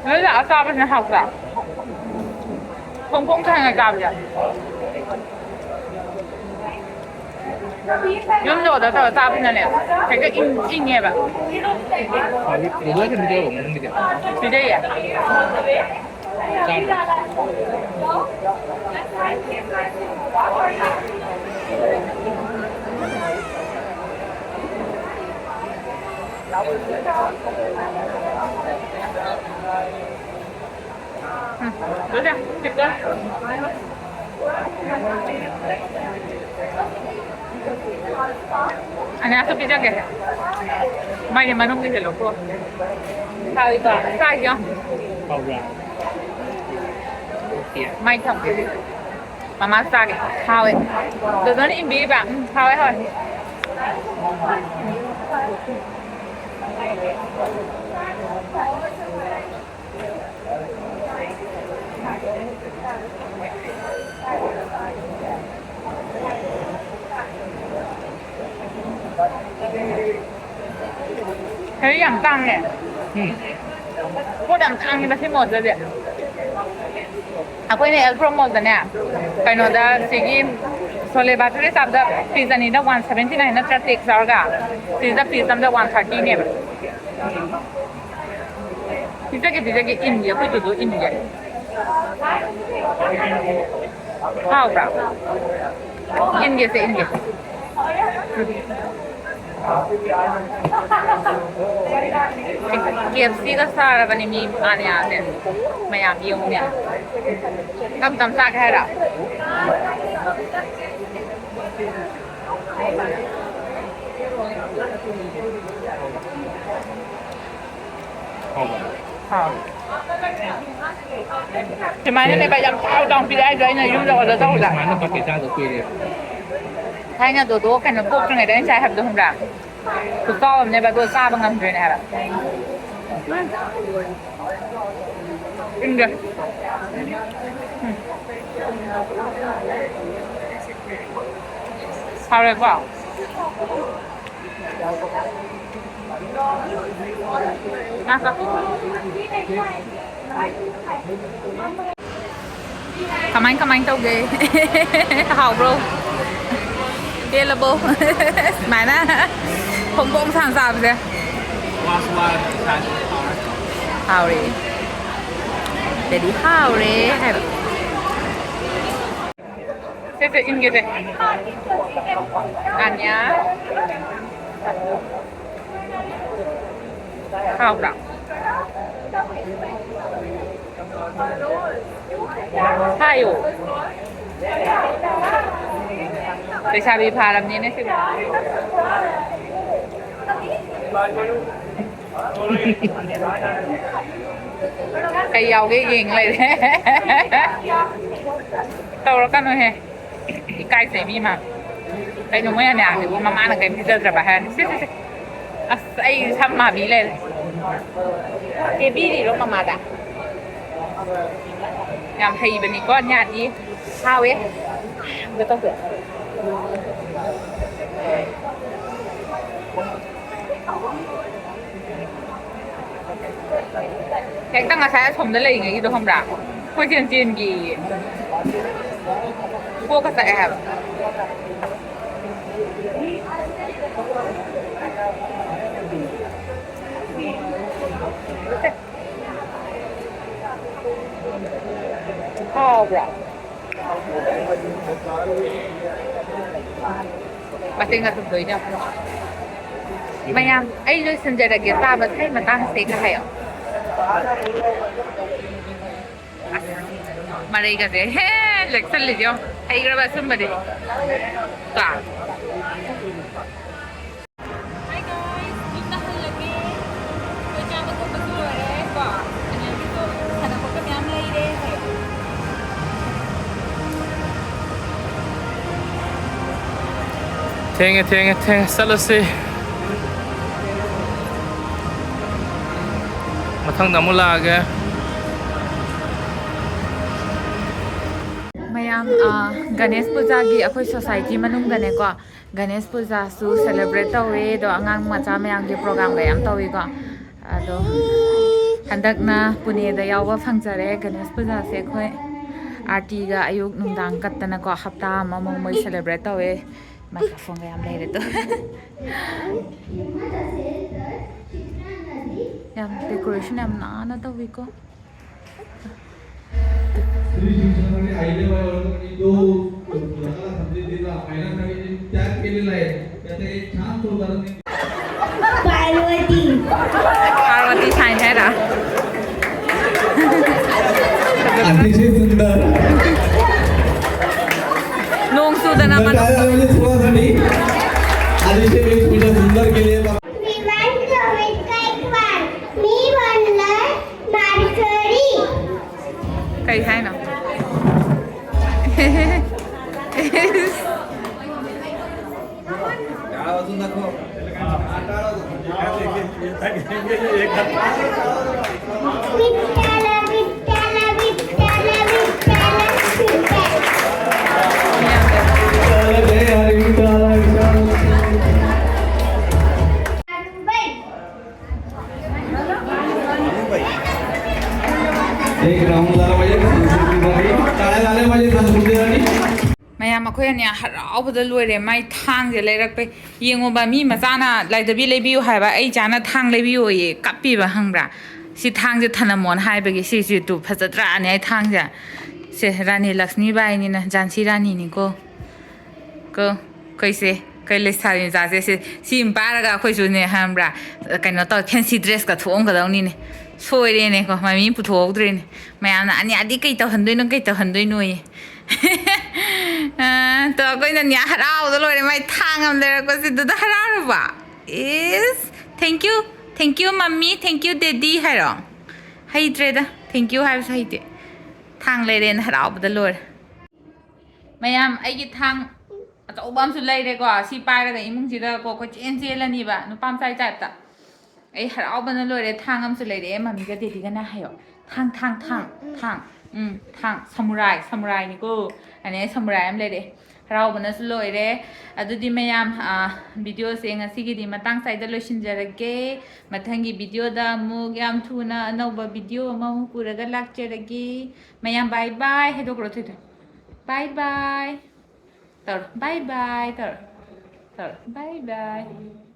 ꯅꯣꯏ ꯂꯥꯛꯑ ꯆꯥꯕꯁꯤꯅ ꯍꯥꯎꯇ꯭ꯔꯥ? ꯐꯣꯡ ꯐꯣꯡ ꯁꯥꯅ ꯆꯥꯕꯁꯦ꯫ ꯌꯨꯝꯗ order ꯇꯧꯔ ꯆꯥꯕꯁꯤꯅꯅꯦ, ꯍꯦꯛꯇ ꯏꯪ-, ꯏꯪꯉꯦꯕ꯫ ꯍꯥꯏꯗꯤ ꯂꯣꯏ ꯀꯩꯅꯣ ꯇꯧꯔꯕ ꯃꯅꯨꯡꯒꯤꯗꯤ? ꯄꯤꯖꯩꯌꯦ꯫ ꯆꯥꯗ꯭ꯔꯣ? ꯎꯝ, ꯂꯣꯏꯔꯦ꯫ ꯁꯤꯛꯀ꯫ ꯑꯅꯤꯌꯥꯁꯨ ꯄꯤꯖꯒꯦ꯫ ꯃꯥꯏꯗꯤ ꯃꯅꯨꯡꯒꯤꯁꯦ ꯂꯧꯊꯣꯛ꯫ ꯍꯥꯎꯏꯀꯣ? ꯆꯥꯏꯁꯦ ꯌꯦꯡꯉꯣ꯫ ꯍꯥꯎꯕ꯭ꯔꯥ? ꯃꯥꯏ ꯊꯝꯒꯦ꯫ ꯃꯃꯥ ꯆꯥꯒꯦ꯫ ꯍꯥꯎꯋꯦ꯫ ꯗꯣꯗꯣꯅ ꯏꯟꯕꯤꯔꯤꯕ꯫ ꯎꯝ, ꯍꯥꯎꯋꯦ, ꯍꯥꯎꯋꯦ꯫ ꯀꯔꯤ ꯌꯥꯝ ꯇꯥꯡꯉꯦ꯫ ꯎꯝ꯫ ꯄꯣꯠ ꯌꯥꯝ ꯇꯥꯡꯉꯦ ꯉꯁꯤ ꯃꯣꯠꯇꯗꯤ꯫ ꯑꯩꯈꯣꯏꯅ ꯑꯦꯜ ꯄ꯭ꯔꯣ ꯃꯣꯜꯗꯅꯦ, ꯀꯩꯅꯣꯗ, ꯁꯤꯒꯤ ꯁꯣꯂꯦ ꯕꯥꯇꯨꯔꯦ ꯆꯥꯕꯗ piece ꯑꯅꯤꯗ one seventy nine ꯅꯠꯇ꯭ꯔꯥ tax ꯌꯥꯎꯔꯒ? ꯁꯤꯗ piece ꯑꯃꯗ one thirty ꯅꯦꯕ꯫ ꯄꯤꯖꯒꯦ, ꯄꯤꯖꯒꯦ, ꯏꯟꯒꯦ, ꯑꯩꯈꯣꯏ ꯇꯨꯗꯨ ꯏꯟꯒꯦ꯫ ꯍꯥꯎꯕ꯭ꯔꯥ? ꯏꯟꯒꯦꯁꯦ, ꯏꯟꯒꯦ꯫ ꯀꯦ ꯑꯦꯐ ꯁꯤꯒ ꯆꯥꯔꯕꯅꯤ ꯃꯤ ꯑꯥꯅꯤꯌꯥꯁꯦ꯫ ꯃꯌꯥꯝ ꯌꯦꯡꯉꯨꯅꯦ꯫ ꯇꯞ ꯇꯞ ꯆꯥꯒꯦ ꯍꯥꯏꯔꯣ? ꯍꯥꯎꯕ꯭ꯔꯥ? ꯍꯥꯎ꯫ ꯁꯨꯃꯥꯏꯅꯅꯦꯕ ꯌꯥꯝ ꯆꯥꯎ ꯆꯥꯎ ꯄꯤꯔꯛꯑꯦ ꯍꯥꯏꯗꯣ ꯑꯩꯅ ꯌꯨꯝꯗ order ꯇꯧꯕꯗ꯫ ꯁꯨꯃꯥꯏꯅ bucket ꯆꯥꯗ ꯀꯨꯏꯔꯦ꯫ ꯊꯥꯏꯅ ꯗꯣꯗꯣ ꯀꯩꯅꯣ ꯄꯣꯛꯇ꯭ꯔꯤꯉꯩꯗ ꯑꯩꯅ ꯆꯥꯏ ꯍꯥꯏꯕꯗꯣ ꯈꯪꯕ꯭ꯔꯥ? ꯈꯨꯆꯥꯎ ꯑꯃꯅꯦꯕ, ꯑꯗꯣ ꯆꯥꯕ ꯉꯝꯗ꯭ꯔꯤꯅꯦ ꯍꯥꯏꯕ꯫ ꯏꯪꯗꯦ꯫ ꯎꯝ꯫ ꯍꯥꯎꯔꯦꯀꯣ? ꯉꯥꯏꯈꯣ꯫ ꯀꯃꯥꯏ ꯀꯃꯥꯏ ꯇꯧꯒꯦ? ꯍꯥꯎꯕ꯭ꯔꯣ? ꯄꯦꯜꯂꯕꯣ? ꯁꯨꯃꯥꯏꯅ ꯐꯣꯡ ꯐꯣꯡ ꯁꯥꯅ ꯆꯥꯕꯁꯦ꯫ ꯋꯥꯁꯨ ꯋꯥꯔꯦ, ꯏꯁꯥꯁꯦ ꯍꯥꯎꯔꯦ꯫ ꯍꯥꯎꯔꯦ꯫ ꯗꯗꯤ ꯍꯥꯎꯔꯦ ꯍꯥꯏꯕ꯫ ꯁꯦ, ꯁꯦ, ꯏꯟꯒꯦ, ꯁꯦ꯫ ꯑꯅ꯭ꯌꯥ꯫ ꯍꯥꯎꯕ꯭ꯔꯥ? ꯍꯥꯏꯌꯣ꯫ ꯂꯩꯁꯥꯕꯤ ꯐꯥꯔꯕꯅꯤꯅꯦ ꯁꯤꯕꯨ꯫ ꯀꯩ ꯌꯥꯎꯒꯦ ꯌꯦꯡ ꯂꯩꯔꯦ꯫ ꯇꯧꯔꯛꯀꯅꯨꯍꯦ꯫ ꯏꯀꯥꯏꯖꯩ ꯃꯤ ꯃꯥꯡ꯫ ꯀꯩꯅꯣ ꯃꯣꯏ ꯑꯅꯤꯌꯥꯁꯤꯕꯨ ꯃꯃꯥꯅ ꯀꯩꯝ ꯄꯤꯖꯗ꯭ꯔꯕ ꯍꯥꯏꯔꯅꯤ꯫ ꯁꯤ, ꯁꯤ, ꯁꯤ꯫ ꯑꯁ, ꯑꯩ ꯁꯝ ꯃꯥꯕꯤ ꯂꯩꯔꯦ꯫ ꯀꯦꯕꯤꯔꯤꯔꯣ ꯃꯃꯥꯗ? ꯌꯥꯝ ꯍꯩꯕꯅꯤꯀꯣ ꯑꯅꯤꯌꯥꯗꯤ꯫ ꯍꯥꯎꯋꯦ꯫ ꯑꯝꯇ ꯇꯧꯁꯦ꯫ ꯍꯦꯛꯇ ꯉꯁꯥꯏ ꯑꯁꯣꯝꯗ ꯂꯩꯔꯤꯉꯩꯒꯤꯗꯣ ꯈꯪꯕ꯭ꯔꯥ? ꯀꯣꯏꯆꯦꯟ ꯆꯦꯟꯒꯤꯌꯦ꯫ ꯀꯣꯛꯀ ꯆꯥꯛꯑꯦ ꯍꯥꯏꯕ꯫ ꯍꯥꯎꯕ꯭ꯔꯥ? ꯃꯇꯦꯛ ꯅꯥꯀꯨꯞꯇꯣꯏꯅꯦ꯫ ꯃꯌꯥꯝ, ꯑꯩ ꯂꯣꯏꯁꯤꯟꯖꯔꯒꯦ꯫ ꯆꯥꯕ ꯊꯛꯄꯒꯤ ꯃꯇꯥꯡꯁꯦ ꯈꯔ ꯍꯥꯏꯌꯣ꯫ ꯑꯁ, ꯃꯔꯩꯒꯁꯦ ꯍꯦ ꯂꯦꯛꯁꯜꯂꯤꯁꯦ ꯌꯦꯡꯉꯣ꯫ ꯍꯩꯈ꯭ꯔꯕ ꯑꯆꯨꯝꯕꯗꯤ꯫ ꯀꯣ? Hi guys, ꯌꯨꯝꯗ ꯍꯜꯂꯒꯦ꯫ ꯑꯩꯈꯣꯏ ꯆꯥꯕ ꯊꯛꯄꯁꯨ ꯂꯣꯏꯔꯦ ꯀꯣ꯫ ꯑꯅꯤꯒꯤꯁꯨ ꯁꯥꯟꯅꯄꯣꯠꯀ ꯃꯌꯥꯝ ꯂꯩꯔꯦ꯫ ꯊꯦꯡꯉꯦ, ꯊꯦꯡꯉꯦ, ꯊꯦꯡꯉꯦ꯫ ꯆꯠꯂꯁꯤ꯫ ꯃꯊꯪꯗ ꯑꯃꯨꯛ ꯂꯥꯛꯑꯒꯦ꯫ ꯃꯌꯥꯝ, ꯑ, ꯒꯅꯦꯁ ꯄꯨꯖꯥꯒꯤ ꯑꯩꯈꯣꯏ society ꯃꯅꯨꯡꯗꯅꯦꯀꯣ, ꯒꯅꯦꯁ ꯄꯨꯖꯥꯁꯨ celebrate ꯇꯧꯋꯦ, ꯑꯗꯣ ꯑꯉꯥꯡ ꯃꯆꯥ ꯃꯌꯥꯝꯒꯤ program ꯒ ꯌꯥꯝ ꯇꯧꯋꯤꯀꯣ꯫ ꯑꯗꯣ ꯍꯟꯗꯛꯅ ꯄꯨꯅꯦꯗ ꯌꯥꯎꯕ ꯐꯪꯖꯔꯦ ꯒꯅꯦꯁ ꯄꯨꯖꯥꯁꯦ꯫ ꯑꯩꯈꯣꯏ ꯑꯥꯔꯇꯤꯒ ꯑꯌꯨꯛ ꯅꯨꯡꯗꯥꯡ ꯀꯠꯇꯅꯀꯣ, ꯍꯞꯇꯥ ꯑꯃꯃꯨꯛ ꯃꯣꯏ celebrate ꯇꯧꯋꯦ꯫ Microphone ꯒ ꯌꯥꯝ ꯂꯩꯔꯦ ꯑꯗꯣ꯫ ꯌꯥꯝ decoration ꯌꯥꯝ ꯅꯥꯟꯅ ꯇꯧꯋꯤꯀꯣ꯫ श्री शिव शंकर के आईने वाले वर्तन की दो लगा समझे देना, फाइनल का भी त्याग केलेला आहे, त्याचं एक छान उदाहरण. पार्वती. पार्वती sign आहे ना? अतिशय सुंदर. नोंग सुदना. काय झालं म्हणजे सुरुवात झाली. अतिशय वेशभूषा सुंदर केली आहे. विमान प्रवेश गायकवाड. मी बनलोय मार्करी. काही आहे ना? विठ्ठल, विठ्ठल, विठ्ठल, विठ्ठल. जय हरी विठ्ठल. एक राउंड झाला पाहिजे संस्कृतीसाठी. टाळ्या झाल्या पाहिजे संस्कृतीसाठी. ꯃꯌꯥꯝ, ꯑꯩꯈꯣꯏ ꯑꯅꯤ ꯍꯔꯥꯎꯕꯗ ꯂꯣꯏꯔꯦ꯫ ꯃꯥꯏ ꯊꯥꯡꯁꯦ ꯂꯩꯔꯛꯄꯩ꯫ ꯌꯦꯡꯉꯣꯕ, ꯃꯤ ꯃꯆꯥꯅ ꯂꯥꯏꯙꯕꯤ ꯂꯩꯕꯤꯌꯨ ꯍꯥꯏꯕ, ꯑꯩ ꯏꯆꯥꯅ ꯊꯥꯡ ꯂꯩꯕꯤꯌꯣꯌꯦ, ꯀꯞꯄꯤꯕ ꯈꯪꯕ꯭ꯔꯥ? ꯁꯤ ꯊꯥꯡꯁꯦ ꯊꯅꯝꯃꯣꯅ ꯍꯥꯏꯕꯒꯤ꯫ ꯁꯤꯁꯦ ꯇꯨ ꯐꯖꯗ꯭ꯔꯥꯅꯦ ꯑꯩ ꯊꯥꯡꯁꯦ? ꯁꯦ ꯔꯥꯅꯤ ꯂꯛꯁꯃꯤꯕꯥꯏꯅꯤꯅ, ꯖꯥꯟꯁꯤ ꯔꯥꯅꯤꯅꯤꯀꯣ꯫ ꯀꯣ, ꯑꯩꯈꯣꯏꯁꯦ, ꯑꯩꯈꯣꯏ ꯂꯩꯁꯥꯕꯤ ꯃꯆꯥꯁꯦ ꯁꯤ, ꯁꯤ ꯑꯃ ꯄꯥꯏꯔꯒ ꯑꯩꯈꯣꯏꯁꯨꯅꯦ ꯈꯪꯕ꯭ꯔꯥ, ꯀꯩꯅꯣ ꯇꯧ, fancy dress ꯀ ꯊꯣꯛꯑꯝꯒꯗꯧꯅꯤꯅꯦ꯫ ꯁꯣꯏꯔꯦꯅꯦꯀꯣ, ꯃꯃꯤ ꯄꯨꯊꯣꯛꯍꯧꯗ꯭ꯔꯦꯅꯦ꯫ ꯃꯌꯥꯝꯅ "ꯑꯅꯤꯌꯥꯗꯤ ꯀꯩ ꯇꯧꯍꯟꯗꯣꯏꯅꯣ, ꯀꯩ ꯇꯧꯍꯟꯗꯣꯏꯅꯣꯌꯦ"꯫ ꯑ, ꯇꯣ, ꯑꯩꯈꯣꯏꯅ ꯅꯤꯌꯥ ꯍꯔꯥꯎꯕꯗ ꯂꯣꯏꯔꯦ, ꯃꯥꯏ ꯊꯥꯡ ꯑꯃ ꯂꯩꯔꯛꯄꯁꯤꯗꯨꯗ ꯍꯔꯥꯎꯔꯕ꯫ Is, "Thank you, thank you mummy, thank you daddy" ꯍꯥꯏꯔꯣ? ꯍꯩꯇ꯭ꯔꯦꯗ, thank you ꯍꯥꯏꯕꯁꯨ ꯍꯩꯇꯦ꯫ ꯊꯥꯡ ꯂꯩꯔꯦꯅ ꯍꯔꯥꯎꯕꯗ ꯂꯣꯏꯔꯦ꯫ ꯃꯌꯥꯝ, ꯑꯩꯒꯤ ꯊꯥꯡ ꯑꯆꯧꯕ ꯑꯃꯁꯨ ꯂꯩꯔꯦꯀꯣ꯫ ꯁꯤ ꯄꯥꯏꯔꯒ ꯏꯃꯨꯡꯁꯤꯗ ꯀꯣ ꯀꯣꯏꯆꯦꯟ ꯆꯦꯜꯂꯅꯤꯕ, ꯅꯨꯄꯥ ꯃꯆꯥꯒꯤ type ꯇ꯫ ꯑꯩ ꯍꯔꯥꯎꯕꯅ ꯂꯣꯏꯔꯦ꯫ ꯊꯥꯡ ꯑꯃꯁꯨ ꯂꯩꯔꯛꯑꯦ, ꯃꯝꯃꯤꯒ ꯗꯦꯗꯤꯒꯅ ꯍꯥꯏꯌꯣ꯫ ꯊꯥꯡ, ꯊꯥꯡ, ꯊꯥꯡ, ꯊꯥꯡ꯫ ꯎꯝ, ꯊꯥꯡ꯫ ꯁꯃꯨꯔꯥꯏ, ꯁꯃꯨꯔꯥꯏꯅꯤꯀꯣ꯫ ꯑꯅꯦ ꯁꯃꯨꯔꯥꯏ ꯑꯃ ꯂꯩꯔꯛꯑꯦ꯫ ꯍꯔꯥꯎꯕꯅꯁꯨ ꯂꯣꯏꯔꯦ꯫ ꯑꯗꯨꯗꯤ ꯃꯌꯥꯝ, ꯑ, video ꯁꯦ ꯉꯁꯤꯒꯤꯗꯤ ꯃꯇꯥꯡ ꯁ꯭ꯋꯥꯏꯗ ꯂꯣꯏꯁꯤꯟꯖꯔꯒꯦ꯫ ꯃꯊꯪꯒꯤ video ꯗ ꯑꯃꯨꯛ ꯌꯥꯝ ꯊꯨꯅ ꯑꯅꯧꯕ video ꯑꯃꯃꯨꯛ ꯄꯨꯔꯒ ꯂꯥꯛꯆꯔꯒꯦ꯫ ꯃꯌꯥꯝ bye bye ꯍꯥꯏꯗꯣꯛꯈ꯭ꯔꯣ ꯊꯣꯏꯊꯣꯏ꯫ Bye bye ꯇꯧꯔꯣ꯫ Bye bye ꯇꯧꯔꯣ꯫ ꯇꯧꯔꯣ꯫ Bye bye꯫